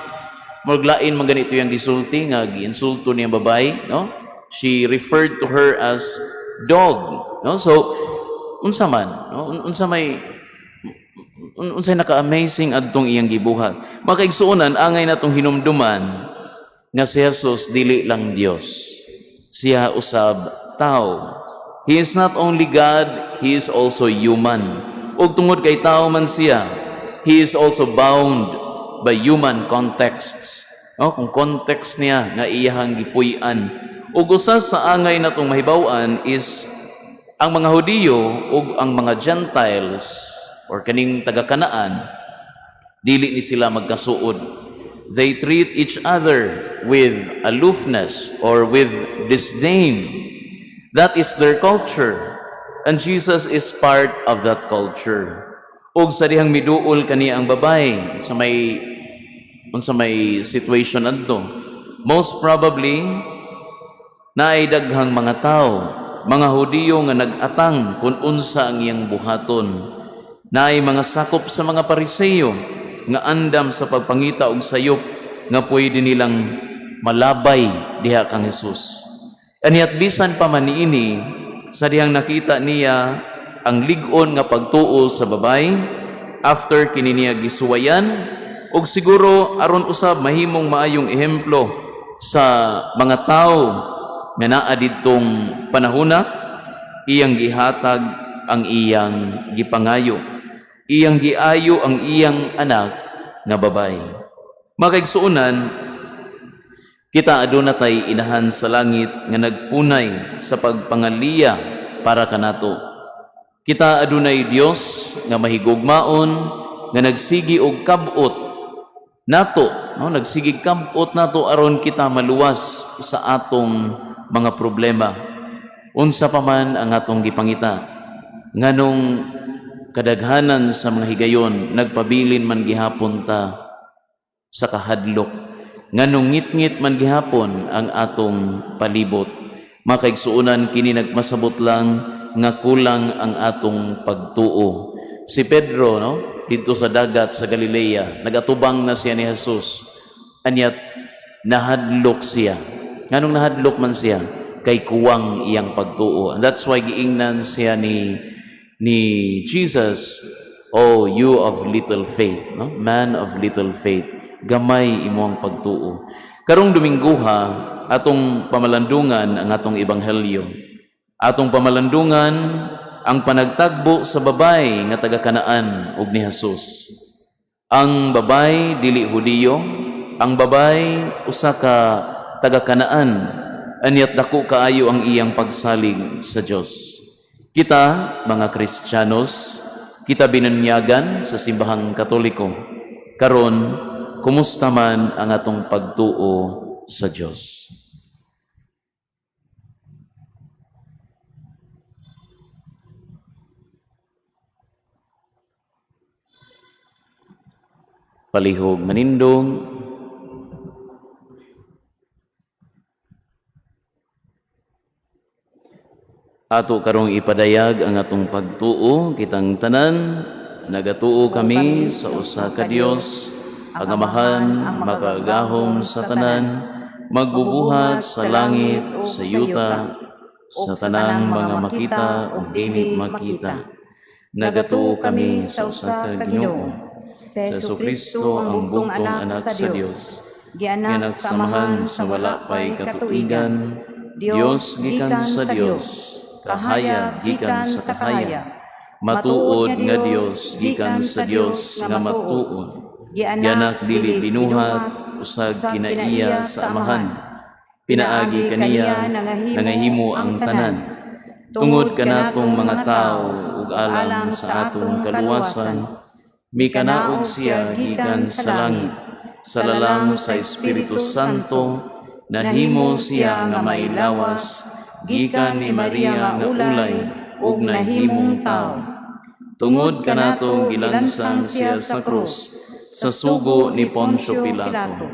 Speaker 5: murag lain man ganito yung gisulti nga giinsulto niyang babae, no? She referred to her as dog, no? So, unsa man, no? Unsa may unsay naka-amazing adtong iyang gibuhat? Mga kaigsuonan, angay natong hinumduman nga si Jesus dili lang Dios. Siya usab tao. He is not only God, he is also human. Ug tungod kay tao man siya, he is also bound by human contexts. No, kung context niya nga iyahang gipuy-an. Ug usa sa angay natong mahibaw-an is ang mga Hudiyo ug ang mga Gentiles or kaning taga Kanaan, dili ni sila magkasuod. They treat each other with aloofness or with disdain. That is their culture. And Jesus is part of that culture. Ug sa dihang miduol kani ang babae sa may unsa may situation adto. Most probably naay daghang mga tao, mga Hudiyo nga nag-atang kung unsa ang iyang buhaton. Naay mga sakop sa mga Pariseo nga andam sa pagpangita og sayop nga pwede nilang malabay diha kang Jesus. And yet bisan pa man niini, Sa dihang nakita niya ang lig-on nga pagtuo sa babay, after kini niya gisuwayan, ug siguro aron usab mahimong maayong ehemplo sa mga tawo nga naa didtong panahona, iyang gihatag ang iyang gipangayo. Iyang giayo ang iyang anak nga babay. Mga kaigsuonan, kita aduna tay inahan sa langit nga nagpunay sa pagpangaliya para kanato. Kita adunay Dios nga mahigugmaon nga nagsigi og kab-ot nato, no, nagsigi kab-ot nato aron kita maluwas sa atong mga problema. Unsa pa man ang atong gipangita, nganong kadaghanan sa mga higayon nagpabilin man gihapon ta sa kahadlok, nganong ngitngit man gihapon ang atong palibot? Mga kaigsuonan, kini nagmasabot lang nga kulang ang atong pagtuo. Si Pedro, no, didto sa dagat sa Galilea, nagatubang na siya ni Jesus, anyat nahadlok siya. Nganong nahadlok man siya? Kay kuwang iyang pagtuo, and that's why giingnan siya ni Jesus, "Oh, you of little faith," no, "man of little faith, gamay imong pagtuo." Karong Domingguha, atong pamalandungan ang atong ebanghelyo. Atong pamalandungan ang panagtagbo sa babay nga taga Kanaan ug ni Jesus. Ang babay dili Hudiyo, ang babay usa ka taga Kanaan, anyat dako kaayo ang iyang pagsalig sa Dios. Kita mga Kristiyanos, kita binanyagan sa simbahang Katoliko. Karon, kumusta man ang atong pagtuo sa Dios? Palihog manindong. Ato karong ipadayag ang atong pagtuo kitang tanan. Nagatuo kami sa usa ka Dios, ang Amahan, makagagahom sa tanan, magbubuhat sa langit, sa yuta, sa tanang mga makita ug dili makita. Nagatuo kami sa usa ka Ginoo, sa Hesukristo, ang bugtong anak sa Dios, gianak sa Amahan sa wala pay katuigan, Dios gikan sa Dios, kahayag gikan sa kahayag, matuod nga Dios gikan sa Dios nga matuod, gianak, dili binuhat, usag kinaiya sa Amahan. Pinaagi kaniya nangahimo ang tanan. Tungod kanatong mga tawo ug alang sa atong kaluwasan, mikanaog siya gikan sa langit. Sa lalang sa Espiritu Santo, nahimo siya nga mailawas gikan ni Maria nga ulay ug nahimong tawo. Tungod kanato gilansang siya sa krus sa sugo ni Poncio Pilato.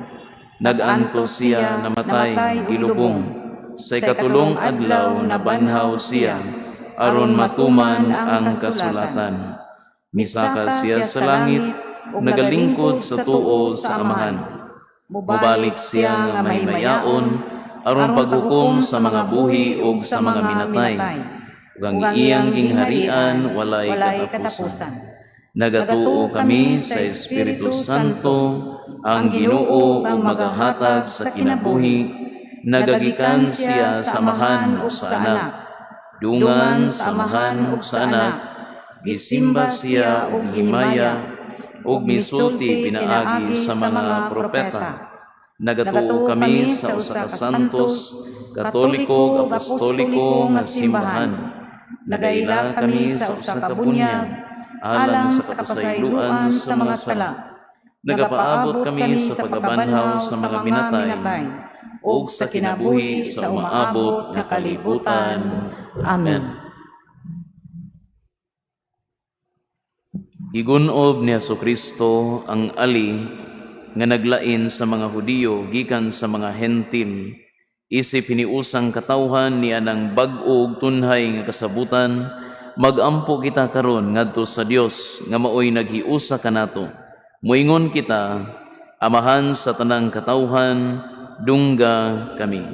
Speaker 5: Nag-antos siya, namatay, gilubong. Sa ikatulong adlaw nabanhaw siya aron matuman ang kasulatan. Misaka siya sa langit, nagalingkod sa tuo sa Amahan. Mubalik siya nga mahimayaon aron paghukom sa mga buhi ug sa mga minatay. Ug ang iyang gingharian walay katapusan. Nagatuo kami sa Espiritu Santo, ang Ginoo ug magahatag sa kinabuhi, nagagikan siya sa Amahan ug sa Anak. Dungan sa Amahan ug sa Anak, gisimba siya ug himaya, ug misulti pinaagi sa mga propeta. Nagatuo kami sa usa ka santos, katoliko ug apostoliko nga simbahan. Nagaila kami sa usa ka bunyag alang sa kapasayloan sa mga sala. Nagapaabot kami sa pagkabanhaw sa mga minatay ug sa kinabuhi sa umaabot nga kalibutan.
Speaker 4: Amen.
Speaker 5: Gigunob ni Kristo ang ali nga naglain sa mga Hudiyo gikan sa mga Hentil. Isip hiniusang katawhan ni anang bag-o ug tunhay nga kasabutan, magampo kita karon ngadto sa Dios nga maoy naghiusa kanato. Moingon kita, Amahan sa tanang katawhan, dungga kami.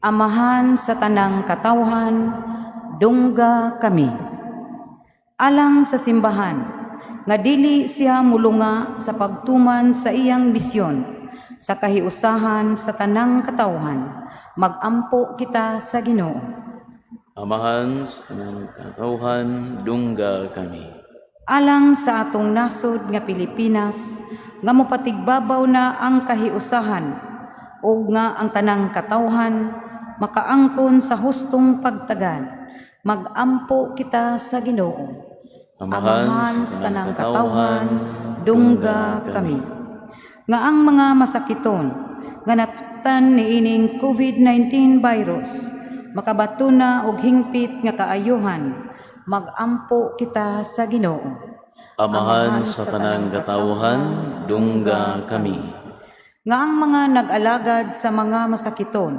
Speaker 4: Amahan sa tanang katawhan, Dungga kami. Alang sa simbahan, nga dili siya mulunga sa pagtuman sa iyang misyon, sa kahiusahan sa tanang katawhan, magampo kita sa Ginoo.
Speaker 5: Amahan sa tanang katawhan, dungga kami.
Speaker 4: Alang sa atong nasod nga Pilipinas, nga mopatigbabaw na ang kahiusahan ug nga ang tanang katawhan makaangkon sa hustong pagtagad, magampo kita sa Ginoo.
Speaker 5: Amahan sa tanang katawhan,
Speaker 4: dungga kami. Nga ang mga masakiton nga natuktan niining COVID-19 virus makabato na og hingpit nga kaayuhan, magampo kita sa Ginoo.
Speaker 5: Amahan sa tanang katawhan, dungga kami.
Speaker 4: Nga ang mga nag-alagad sa mga masakiton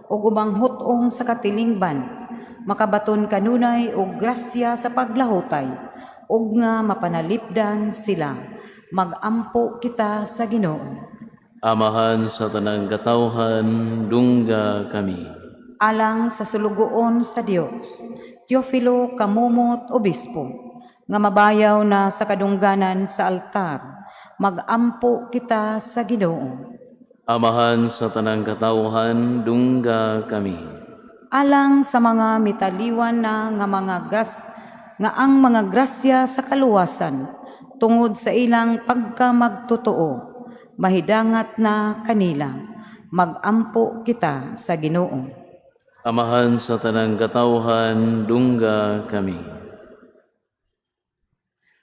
Speaker 4: ug ubang hut-ong sa katilingban makabaton kanunay og grasya sa paglahutay ug nga mapanalipdan sila, magampo kita sa Ginoo.
Speaker 5: Amahan sa tanang katawhan, dungga kami.
Speaker 4: Alang sa sulugoon sa Dios, Teofilo Camomot, Obispo, nga mabayaw na sa kadungganan sa altar, magampo kita sa Ginoo.
Speaker 5: Amahan sa tanang katawhan, dungga kami.
Speaker 4: Alang sa mga mitaliwan na nga mga nga ang mga grasya sa kaluwasan tungod sa ilang pagkamagtotoo mahidangat na kanila, magampo kita sa Ginoo.
Speaker 5: Amahan sa tanang katawhan, dungga kami.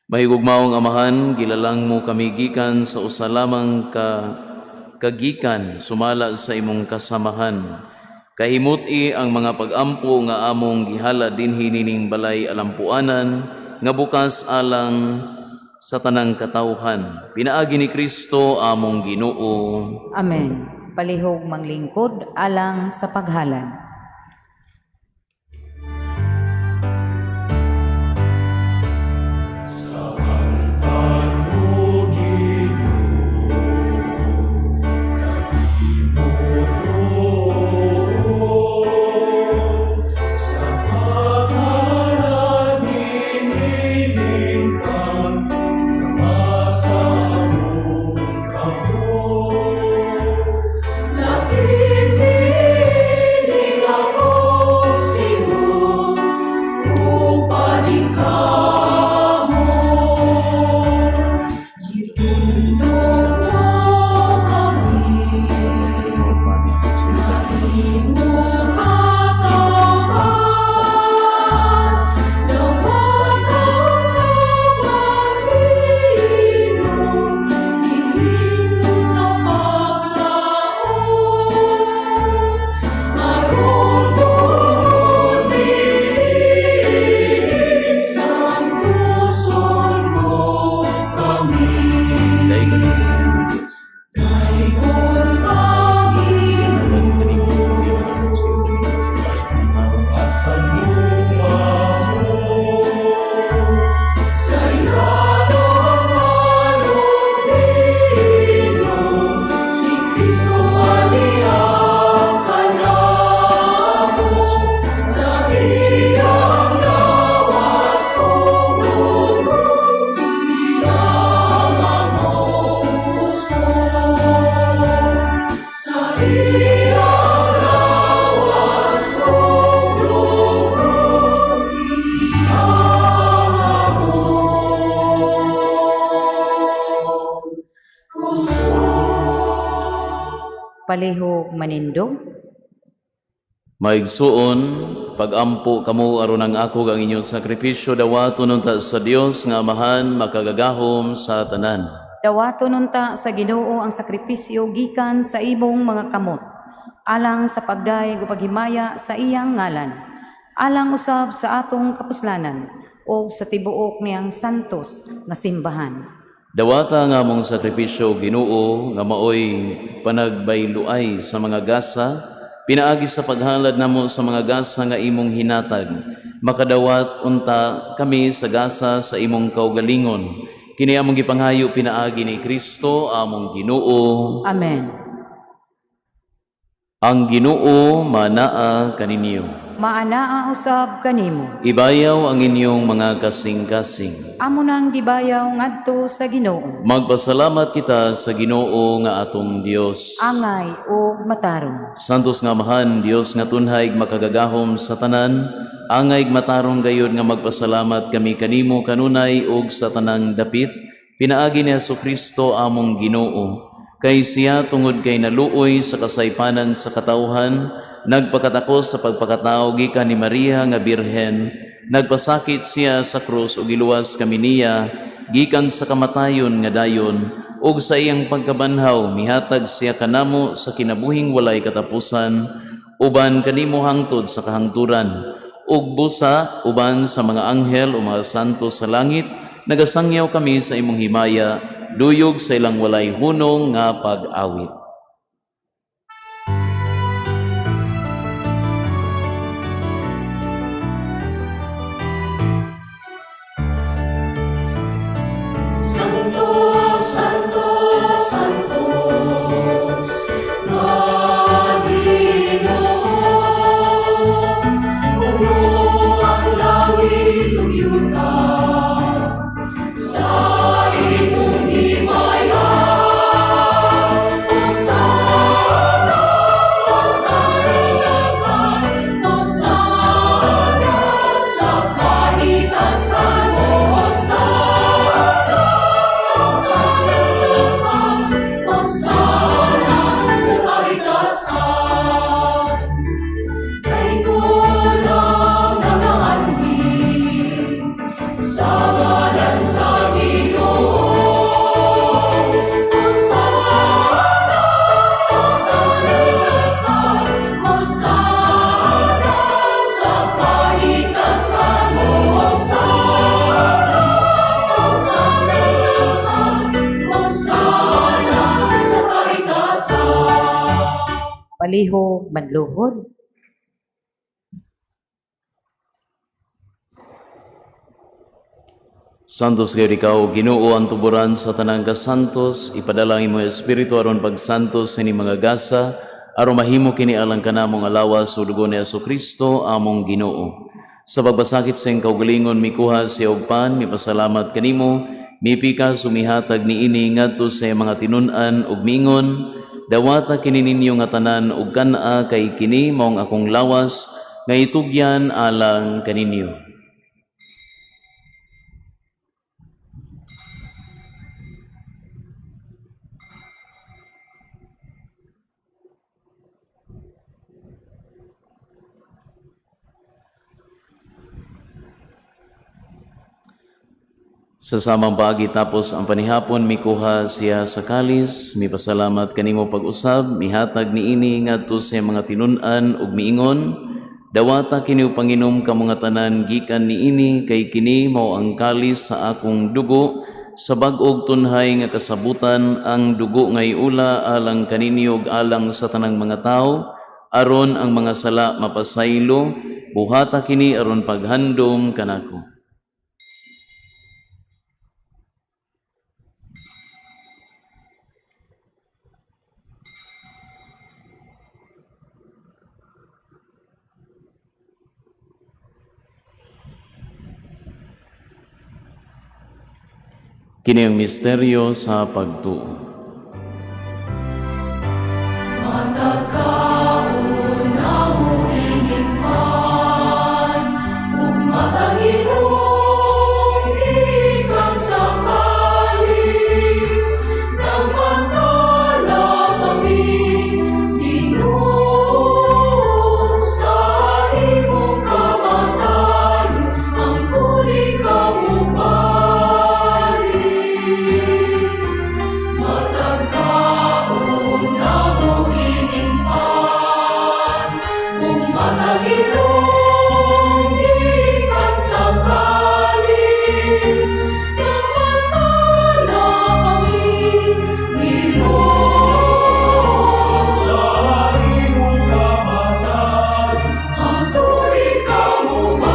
Speaker 5: Mahigugmaong Amahan, gilalang mo kami gikan sa usa lamang ka kagikan sumala sa imong kasamahan. Kahimuti ang mga pagampo nga among gihala dinhi nining balay alampuanan nga bukas alang sa tanang katawhan. Pinaagi ni Kristo among Ginoo.
Speaker 4: Amen. Palihog manglingkod alang sa paghalad.
Speaker 6: Sa altar o Ginoo, kami motuo. Sa pangalan nining kang nasa among kamot.
Speaker 1: Lakip nining akong sigo, upan kamo. Gitundok mo kami, imong katawan, Lawatan sa pag-inom, ilingkod sa paglaom. Aron tungod niini, santuson mo kami.
Speaker 5: Dahil kanimo, Diyos.
Speaker 1: Dayon ka Ginoo.
Speaker 6: Sa lupa mo,
Speaker 1: Sa iyadong malubino, si Kristo aliyang kanamo. Sa iyang lawas ug dugo, siya among kusog. Sa iyang lawas ug dugo, siya among kusog.
Speaker 4: Palihog manindog.
Speaker 5: Maigsuon, pagampo kamo aron ang ako ang inyong sakripisyo dawaton unta sa Dios nga Amahan makagagahom sa tanan.
Speaker 4: Dawaton unta sa Ginoo ang sakripisyo gikan sa imong mga kamot, alang sa pagdayeg ug paghimaya sa iyang ngalan, alang usab sa atong kapuslanan ug sa tibuok niyang santos nga simbahan.
Speaker 5: Dawata nga among sakripisyo Ginoo nga maoy panagbayluay sa mga gasa pinaagi sa paghalad namo sa mga gasa nga imong hinatag, makadawat unta kami sa gasa sa imong kaugalingon. Kini among gipanghayo pinaagi ni Kristo among Ginoo.
Speaker 4: Amen.
Speaker 5: Ang Ginoo manaa kaninyo.
Speaker 4: Maanaa usab kanimo.
Speaker 5: Ibayaw ang inyong mga kasing-kasing.
Speaker 4: Amo nang gibayaw ngadto sa Ginoo.
Speaker 5: Magpasalamat kita sa Ginoo nga atong Dios.
Speaker 4: Angay ug matarong.
Speaker 5: Santos nga Amahan, Dios nga tunhay makagagahom sa tanan, angay matarong gayod nga magpasalamat kami kanimo kanunay ug sa tanang dapit, pinaagi ni Kristo among Ginoo. Kay siya tungod kay naluoy sa kasaypanan sa katawhan, nagpakatakos sa pagpakatao gikan ni Maria nga Birhen, nagpasakit siya sa krus ug giluwas kami niya gikan sa kamatayon nga dayon ug sa iyang pagkabanhaw mihatag siya kanamo sa kinabuhing walay katapusan uban kanimo hangtod sa kahangturan ug busa uban sa mga anghel o mga santo sa langit nagasangyaw kami sa imong himaya duyog sa ilang walay hunong nga pag-awit.
Speaker 1: Santo, Santo, Santos, nga Ginoo. Puno ang langit ug yuta sa imong himaya. Hosana sa kahitasan, Hosana sa kahitasan, Hosana sa kahitasan, Hosana sa kahitasan. Kay kulang nagaanhi sa ngalan sa Ginoo. Hosana sa kahitasan, Hosana sa kahitasan, Hosana sa kahitasan, Hosana sa kahitasan.
Speaker 4: Palihog manluhod.
Speaker 5: Santos gayud ikaw, Ginoo ang tuburan sa tanang kasantos, ipadala ang imong espiritu aron pagsantos ini mga gasa, aron mahimo kini alang kanamo nga lawas ug dugo ni Kristo among Ginoo. Sa pagbasakit sa iyang kaugalingon mikuha siya og pan, mipasalamat kanimo, mipikas umihatag niini ngadto sa iyang mga tinun-an ug mingon, dawata kini ninyo nga tanan ug kan-a kay kini maong akong lawas nga itugyan alang kaninyo. Sa samang paagi tapos ang panihapon, mikuha siya sa kalis, mipasalamat kanimo pag-usab, mihatag niini ngadto sa iyang mga tinun-an ug miingon, dawata kini o panginom kamo nga tanan gikan niini kay kini mao ang kalis sa akong dugo sa bag-og tunhay nga kasabutan ang dugo nga iula alang kaninyo ug alang sa tanang mga tawo aron ang mga sala mapasaylo buhata kini aron paghandom kanako. Kini ang misteryo sa pagtuo.
Speaker 1: Matag ilong gikan sa kalis, Nagmantala kami, Ginoo, sa imong kamatayon, ang tuli ka mobalik. Matag kaon namo ining pan, ug matag ilong gikan sa kalis, Nagmantala kami, Ginoo,
Speaker 6: Sa imong kamatayon,
Speaker 1: ang tuli ka mobalik.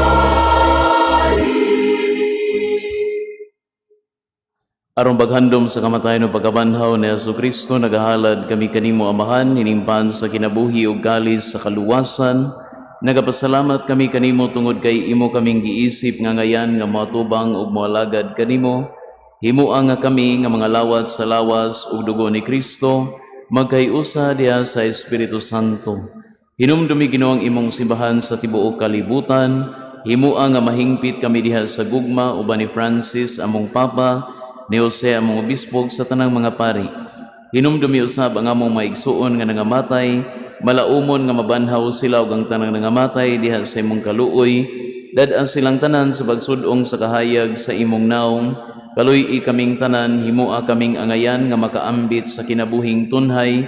Speaker 5: Aron paghandom sa kamatayon ug pagkabanhaw ni Kristo, nagahalad kami kanimo Amahan, hinimpan sa kinabuhi ug kalis sa kaluwasan. Nagapasalamat kami kanimo tungod kay imo kaming giisip nga angayan nga moatubang ug moalagad kanimo. Himua nga kami nga mga lawat sa lawas ug dugo ni Kristo magkahiusa diha sa Espiritu Santo. Hinumdumi, Ginoo, ang imong simbahan sa tibuok kalibutan. Himua nga mahingpit kami diha sa gugma uban ni Francis among Papa, ni Jose among obispo ug sa tanang mga pari. Hinumdumi usab ang among mga igsuon nga nangamatay, malaumon nga mabanhaw sila ug ang tanang nangamatay diha sa imong kaluoy. Dad-a silang tanan sa pagsud-ong sa kahayag sa imong naong. Kaluy-i kaming tanan, himua kaming angayan nga makaambit sa kinabuhing tunhay,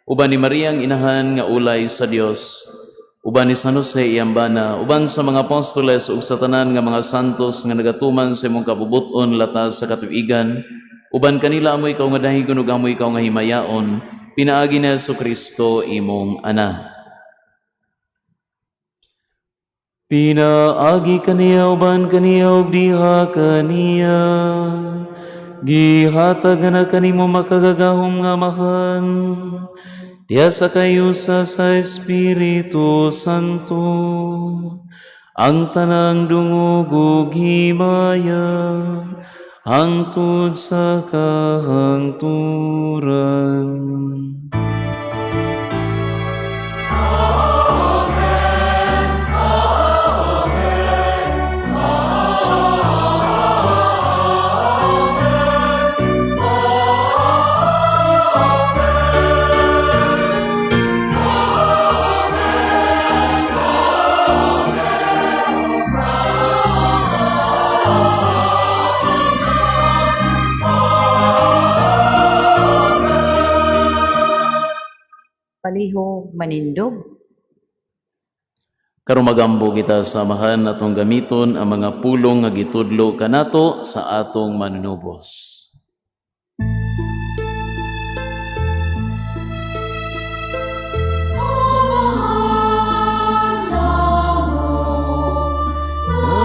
Speaker 5: uban ni Mariang inahan nga ulay sa Dios, uban ni San Jose iyang bana, uban sa mga apostoles ug sa tanan nga mga santos nga nagatuman sa imong kabubut-on latas sa katuigan, uban kanila amo ikaw nga dahigon ug amo ikaw nga himayaon, pinaagi ni Hesus Kristo imong Anak. Pinaagi kaniya, uban kaniya ug diha kaniya, gihatag na kanimo makagagahom nga Amahan diha sa kahiusa sa Espiritu Santo ang tanang dungog ug himaya hangtod sa kahangturan.
Speaker 4: Palihog manindog.
Speaker 5: Karon magampo kita sa Amahan, atong gamiton ang mga pulong nga gitudlo kanato sa atong manunubos.
Speaker 1: Amahan namo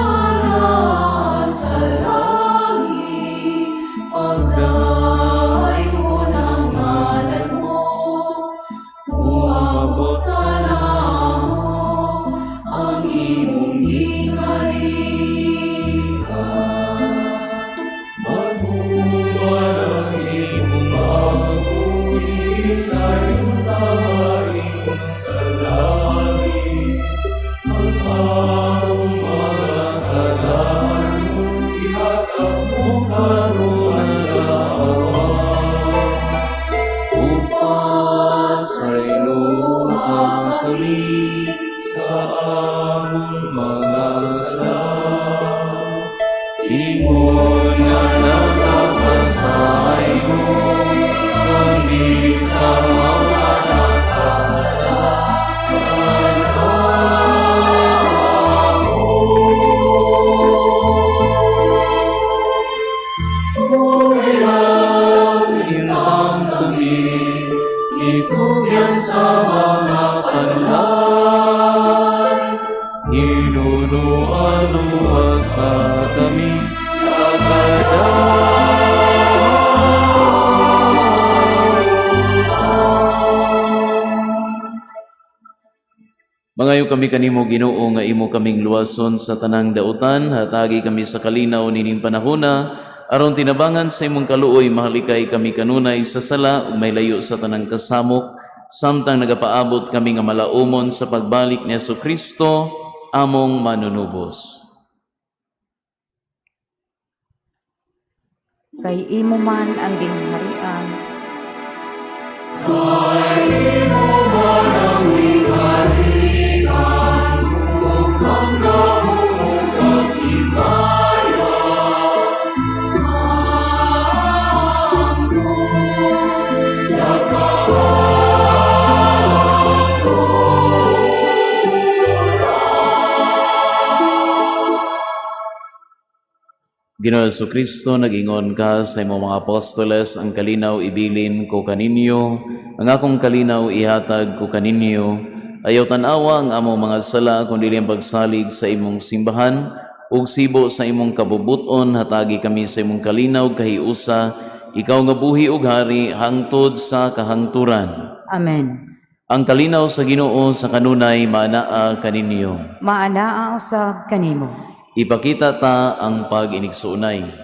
Speaker 1: nga nasa langit, pagdaygon ang ngalan mo, moabot kanamo ang imong gingharian.
Speaker 6: Maghuman ang imong pagbuhi sa yuta ingon sa langit. Ang among mga kadayon, ihatag mo karon adlaw.
Speaker 1: Pasayloa kami
Speaker 6: sa among mga sala. Ingon nga nagapasaylo kami sa mga nakasala. Mo ang kami itugyan sa mga panlay.
Speaker 5: Hinunuan sa kami
Speaker 6: sa kadautan.
Speaker 5: Mangayo kami kanimo, Ginoo, nga imo kaming luwason sa tanang dautan, hatagi kami sa kalinaw nining panahona aron tinabangan sa imong kaluoy mahalikay kami kanunay sa sala ug mahilayo sa tanang kasamok samtang nagapaabot kami nga malaumon sa pagbalik ni Kristo among manunubos.
Speaker 4: Kay imo man ang gingharian,
Speaker 6: Kay imo man ang gingharian, ug ang gahom ug ang himaya,
Speaker 1: Hangtod
Speaker 6: sa kahangturan.
Speaker 5: Ginoo Kristo, nag-ingon ka sa imong mga apostoles, "Ang kalinaw ibilin ko kaninyo, ang akong kalinaw ihatag ko kaninyo. Ayaw tan-awa ang among mga sala, kundi ang pagsalig sa imong simbahan, ug sibo sa imong kabubuton, hatagi kami sa imong kalinaw kahiusa, ikaw nga buhi ug hari hangtod sa kahangturan."
Speaker 4: Amen.
Speaker 5: Ang kalinaw sa Ginoo sa kanunay maanaa kaninyo.
Speaker 4: Maanaa usab kanimo.
Speaker 5: Ipakita ta ang pag-inigsuonay.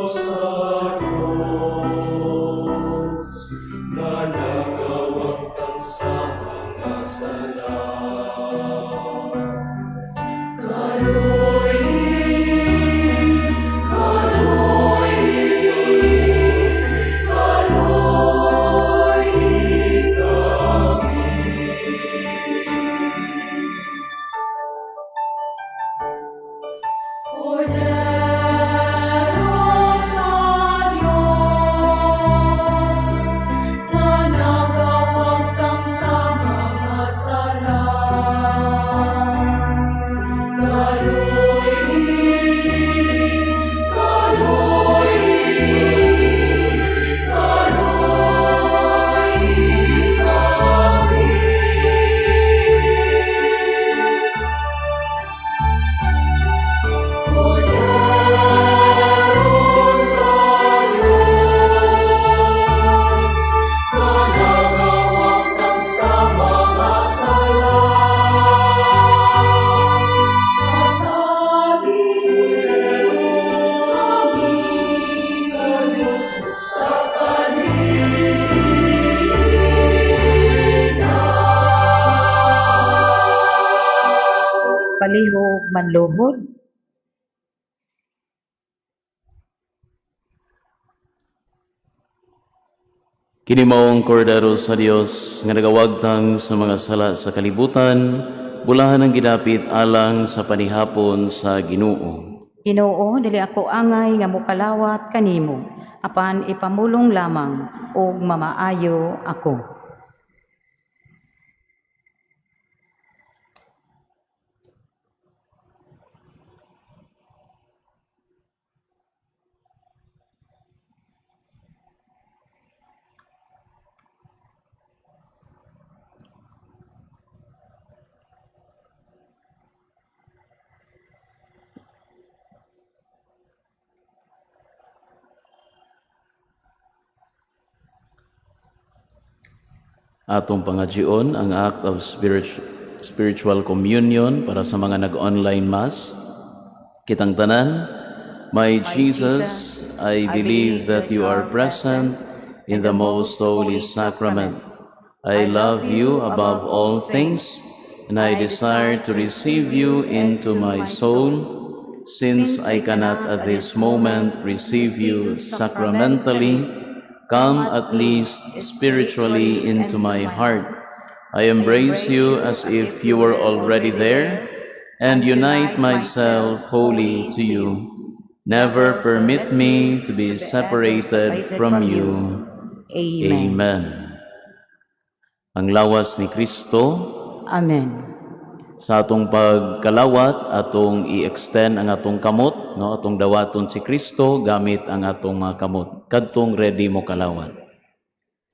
Speaker 6: Sa Diyos, na nagawagtang sa mga sala.
Speaker 1: Kordero sa Diyos, na nagawagtang sa mga sala. Kaloy, kaloy, kaloy kami. Kordero sa Diyos, na nagawagtang sa mga sala. Katagi kami sa Diyos sa
Speaker 4: Palihog manluhod.
Speaker 5: Kini mao ang kordero sa Dios nga nagawagtang sa mga sala sa kalibutan, bulahan ang gidapit alang sa panihapon sa Ginoo.
Speaker 4: Ginoo, dili ako angay nga mokalawat kanimo, apan ipamulong lamang ug mamaayo ako.
Speaker 5: Atong pangajion ang act of spiritual communion para sa mga nag-online mass. Kitang tanan, My Jesus, I believe that you are present in the most holy sacrament. I love you above all things, and I desire to receive you into my soul. Since I cannot at this moment receive you sacramentally, come at least spiritually into my heart. I embrace you as if you were already there and unite myself wholly to you. Never permit me to be separated from you.
Speaker 4: Amen.
Speaker 5: Amen. Ang lawas ni Kristo.
Speaker 4: Amen.
Speaker 5: Sa atong pagkalawat, atong i-extend ang atong kamot, no, atong dawaton si Kristo gamit ang atong mga kamot kadtong ready mo kalawat.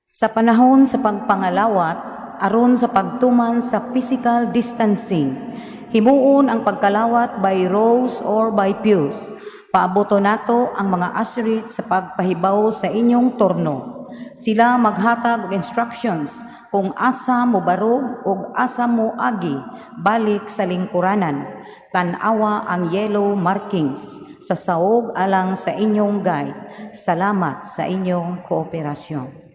Speaker 4: Sa panahon sa pagpangalawat, aron sa pagtuman sa physical distancing, himuon ang pagkalawat by rows or by pews. Paaboto nato ang mga usherette sa pagpahibaw sa inyong turno. Sila maghatag og instructions kung asa mo barog ug asa mo agi balik sa lingkuranan. Tan-awa ang yellow markings sa saog alang sa inyong guide. Salamat sa inyong kooperasyon.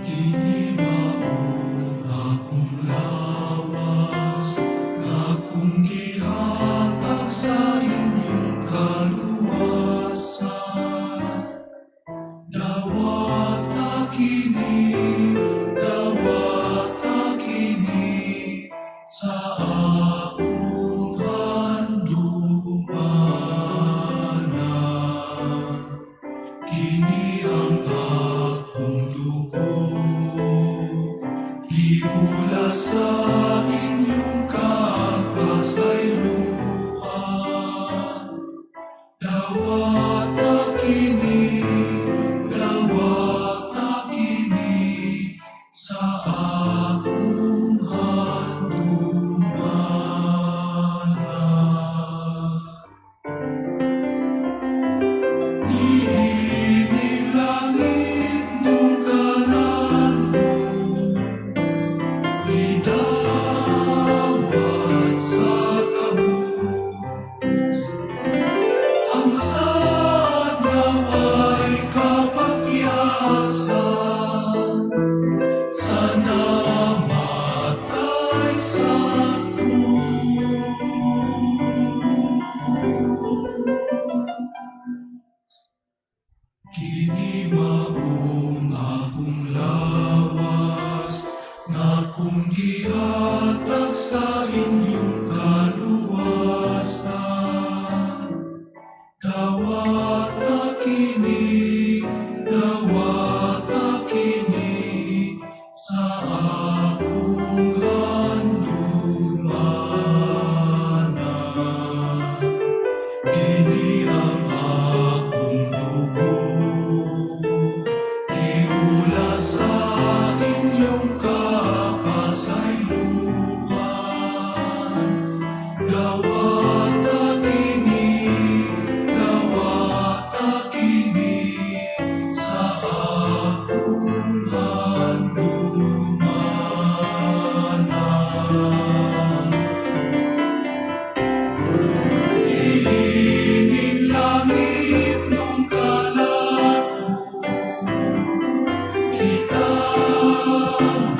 Speaker 6: Kini mao akong lawas, akong gihatag sa inyong Kini maong akong lawas nga akong gihatag sa inyong kaluwasan. Dawata kini, dawata kini sa akong handumana. Kini ang akong dugo, giula sa inyong kapasayloan. Dawata kini, dawata kini sa akong handumana. Iining langit nung kalato, kita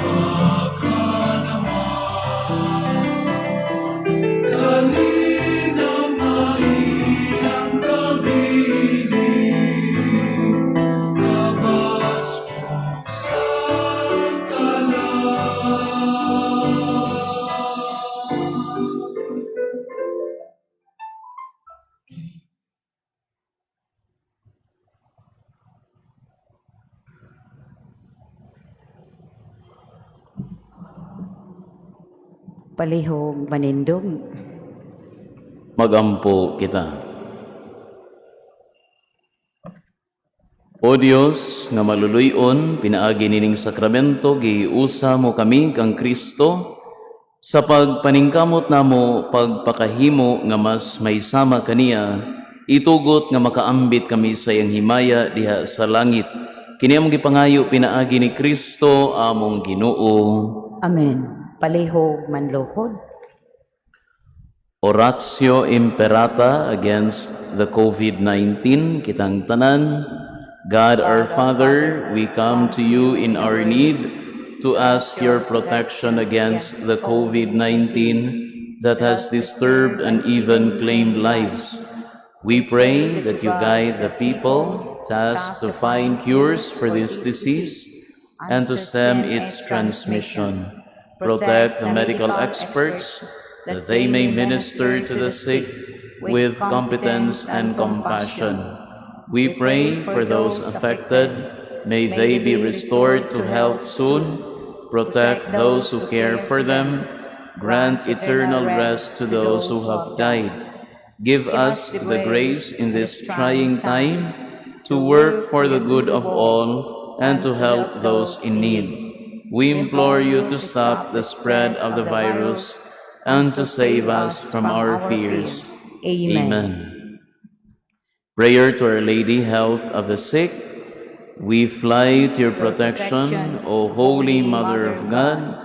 Speaker 6: makadama. Kalinaw nga iyang kabilin, kabaskog sa tanan.
Speaker 4: Palihog manindog.
Speaker 5: Magampo kita. O Dios, nga maluluyon, pinaagi nining sakramento, giusa mo kami kang Kristo sa pagpaningkamot namo pagpakahimo nga mas maysama kaniya, itugot nga makaambit kami sa iyang himaya diha sa langit. Kini among gipangayo pinaagi ni Kristo among Ginoo.
Speaker 4: Amen. Palihog manluhod.
Speaker 5: Oratio Imperata against the COVID-19, kitang tanan. God our Father, we come to you in our need to ask your protection against the COVID-19 that has disturbed and even claimed lives. We pray that you guide the people tasked to find cures for this disease and to stem its transmission. Protect the medical experts that they may minister to the sick with competence and compassion. We pray for those affected. May they be restored to health soon. Protect those who care for them. Grant eternal rest to those who have died. Give us the grace in this trying time to work for the good of all and to help those in need. We implore you to stop the spread of the virus and to save us from our fears.
Speaker 4: Amen.
Speaker 5: Amen. Prayer to Our Lady, Health of the Sick. We fly to your protection, O Holy Mother of God.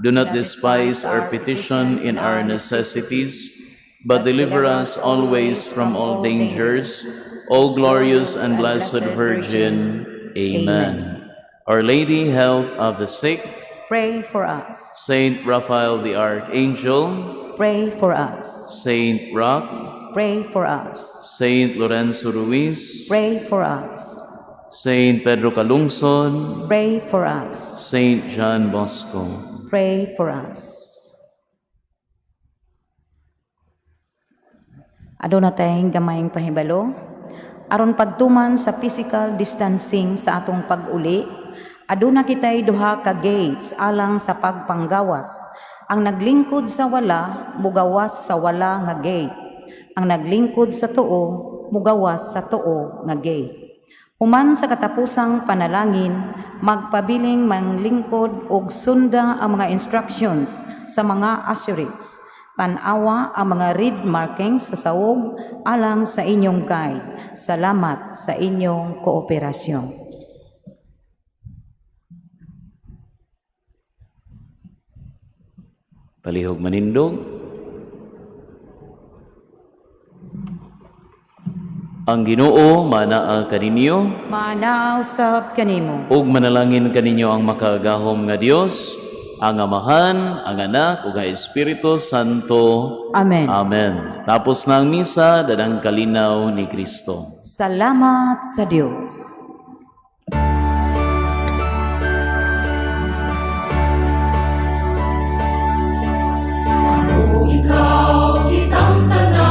Speaker 5: Do not despise our petition in our necessities, but deliver us always from all dangers. O glorious and blessed Virgin. Amen. Our Lady, Health of the Sick,
Speaker 4: Pray for us.
Speaker 5: Saint Raphael the Archangel,
Speaker 4: Pray for us.
Speaker 5: Saint Roch,
Speaker 4: Pray for us.
Speaker 5: Saint Lorenzo Ruiz,
Speaker 4: Pray for us.
Speaker 5: Saint Pedro Calungsod,
Speaker 4: Pray for us.
Speaker 5: Saint John Bosco.
Speaker 4: Pray for us. Aduna tayong gamayng pahibalo. Aron pagtuman sa physical distancing sa atong pag-uli, aduna kitay duha ka gates alang sa pagpanggawas. Ang naglingkod sa wala, mugawas sa wala nga gate. Ang naglingkod sa tuo, mugawas sa tuo nga gate. Human sa katapusang panalangin, magpabiling manglingkod og sunda ang mga instructions sa mga usherates. Tan-awa ang mga red markings sa sawog alang sa inyong guide. Salamat sa inyong kooperasyon.
Speaker 5: Palihog manindog. Ang Ginoo manaa kaninyo
Speaker 4: Manaa usab kanimo.
Speaker 5: ug manalangin kaninyo ang makagagahom nga Dios, Ang Amahan, ang Anak, ug ang Espiritu Santo.
Speaker 4: Amen.
Speaker 5: Amen. Tapos na ang misa, daghang kalinaw ni Kristo.
Speaker 4: Salamat sa Dios.
Speaker 6: Ikaw kitang tanan.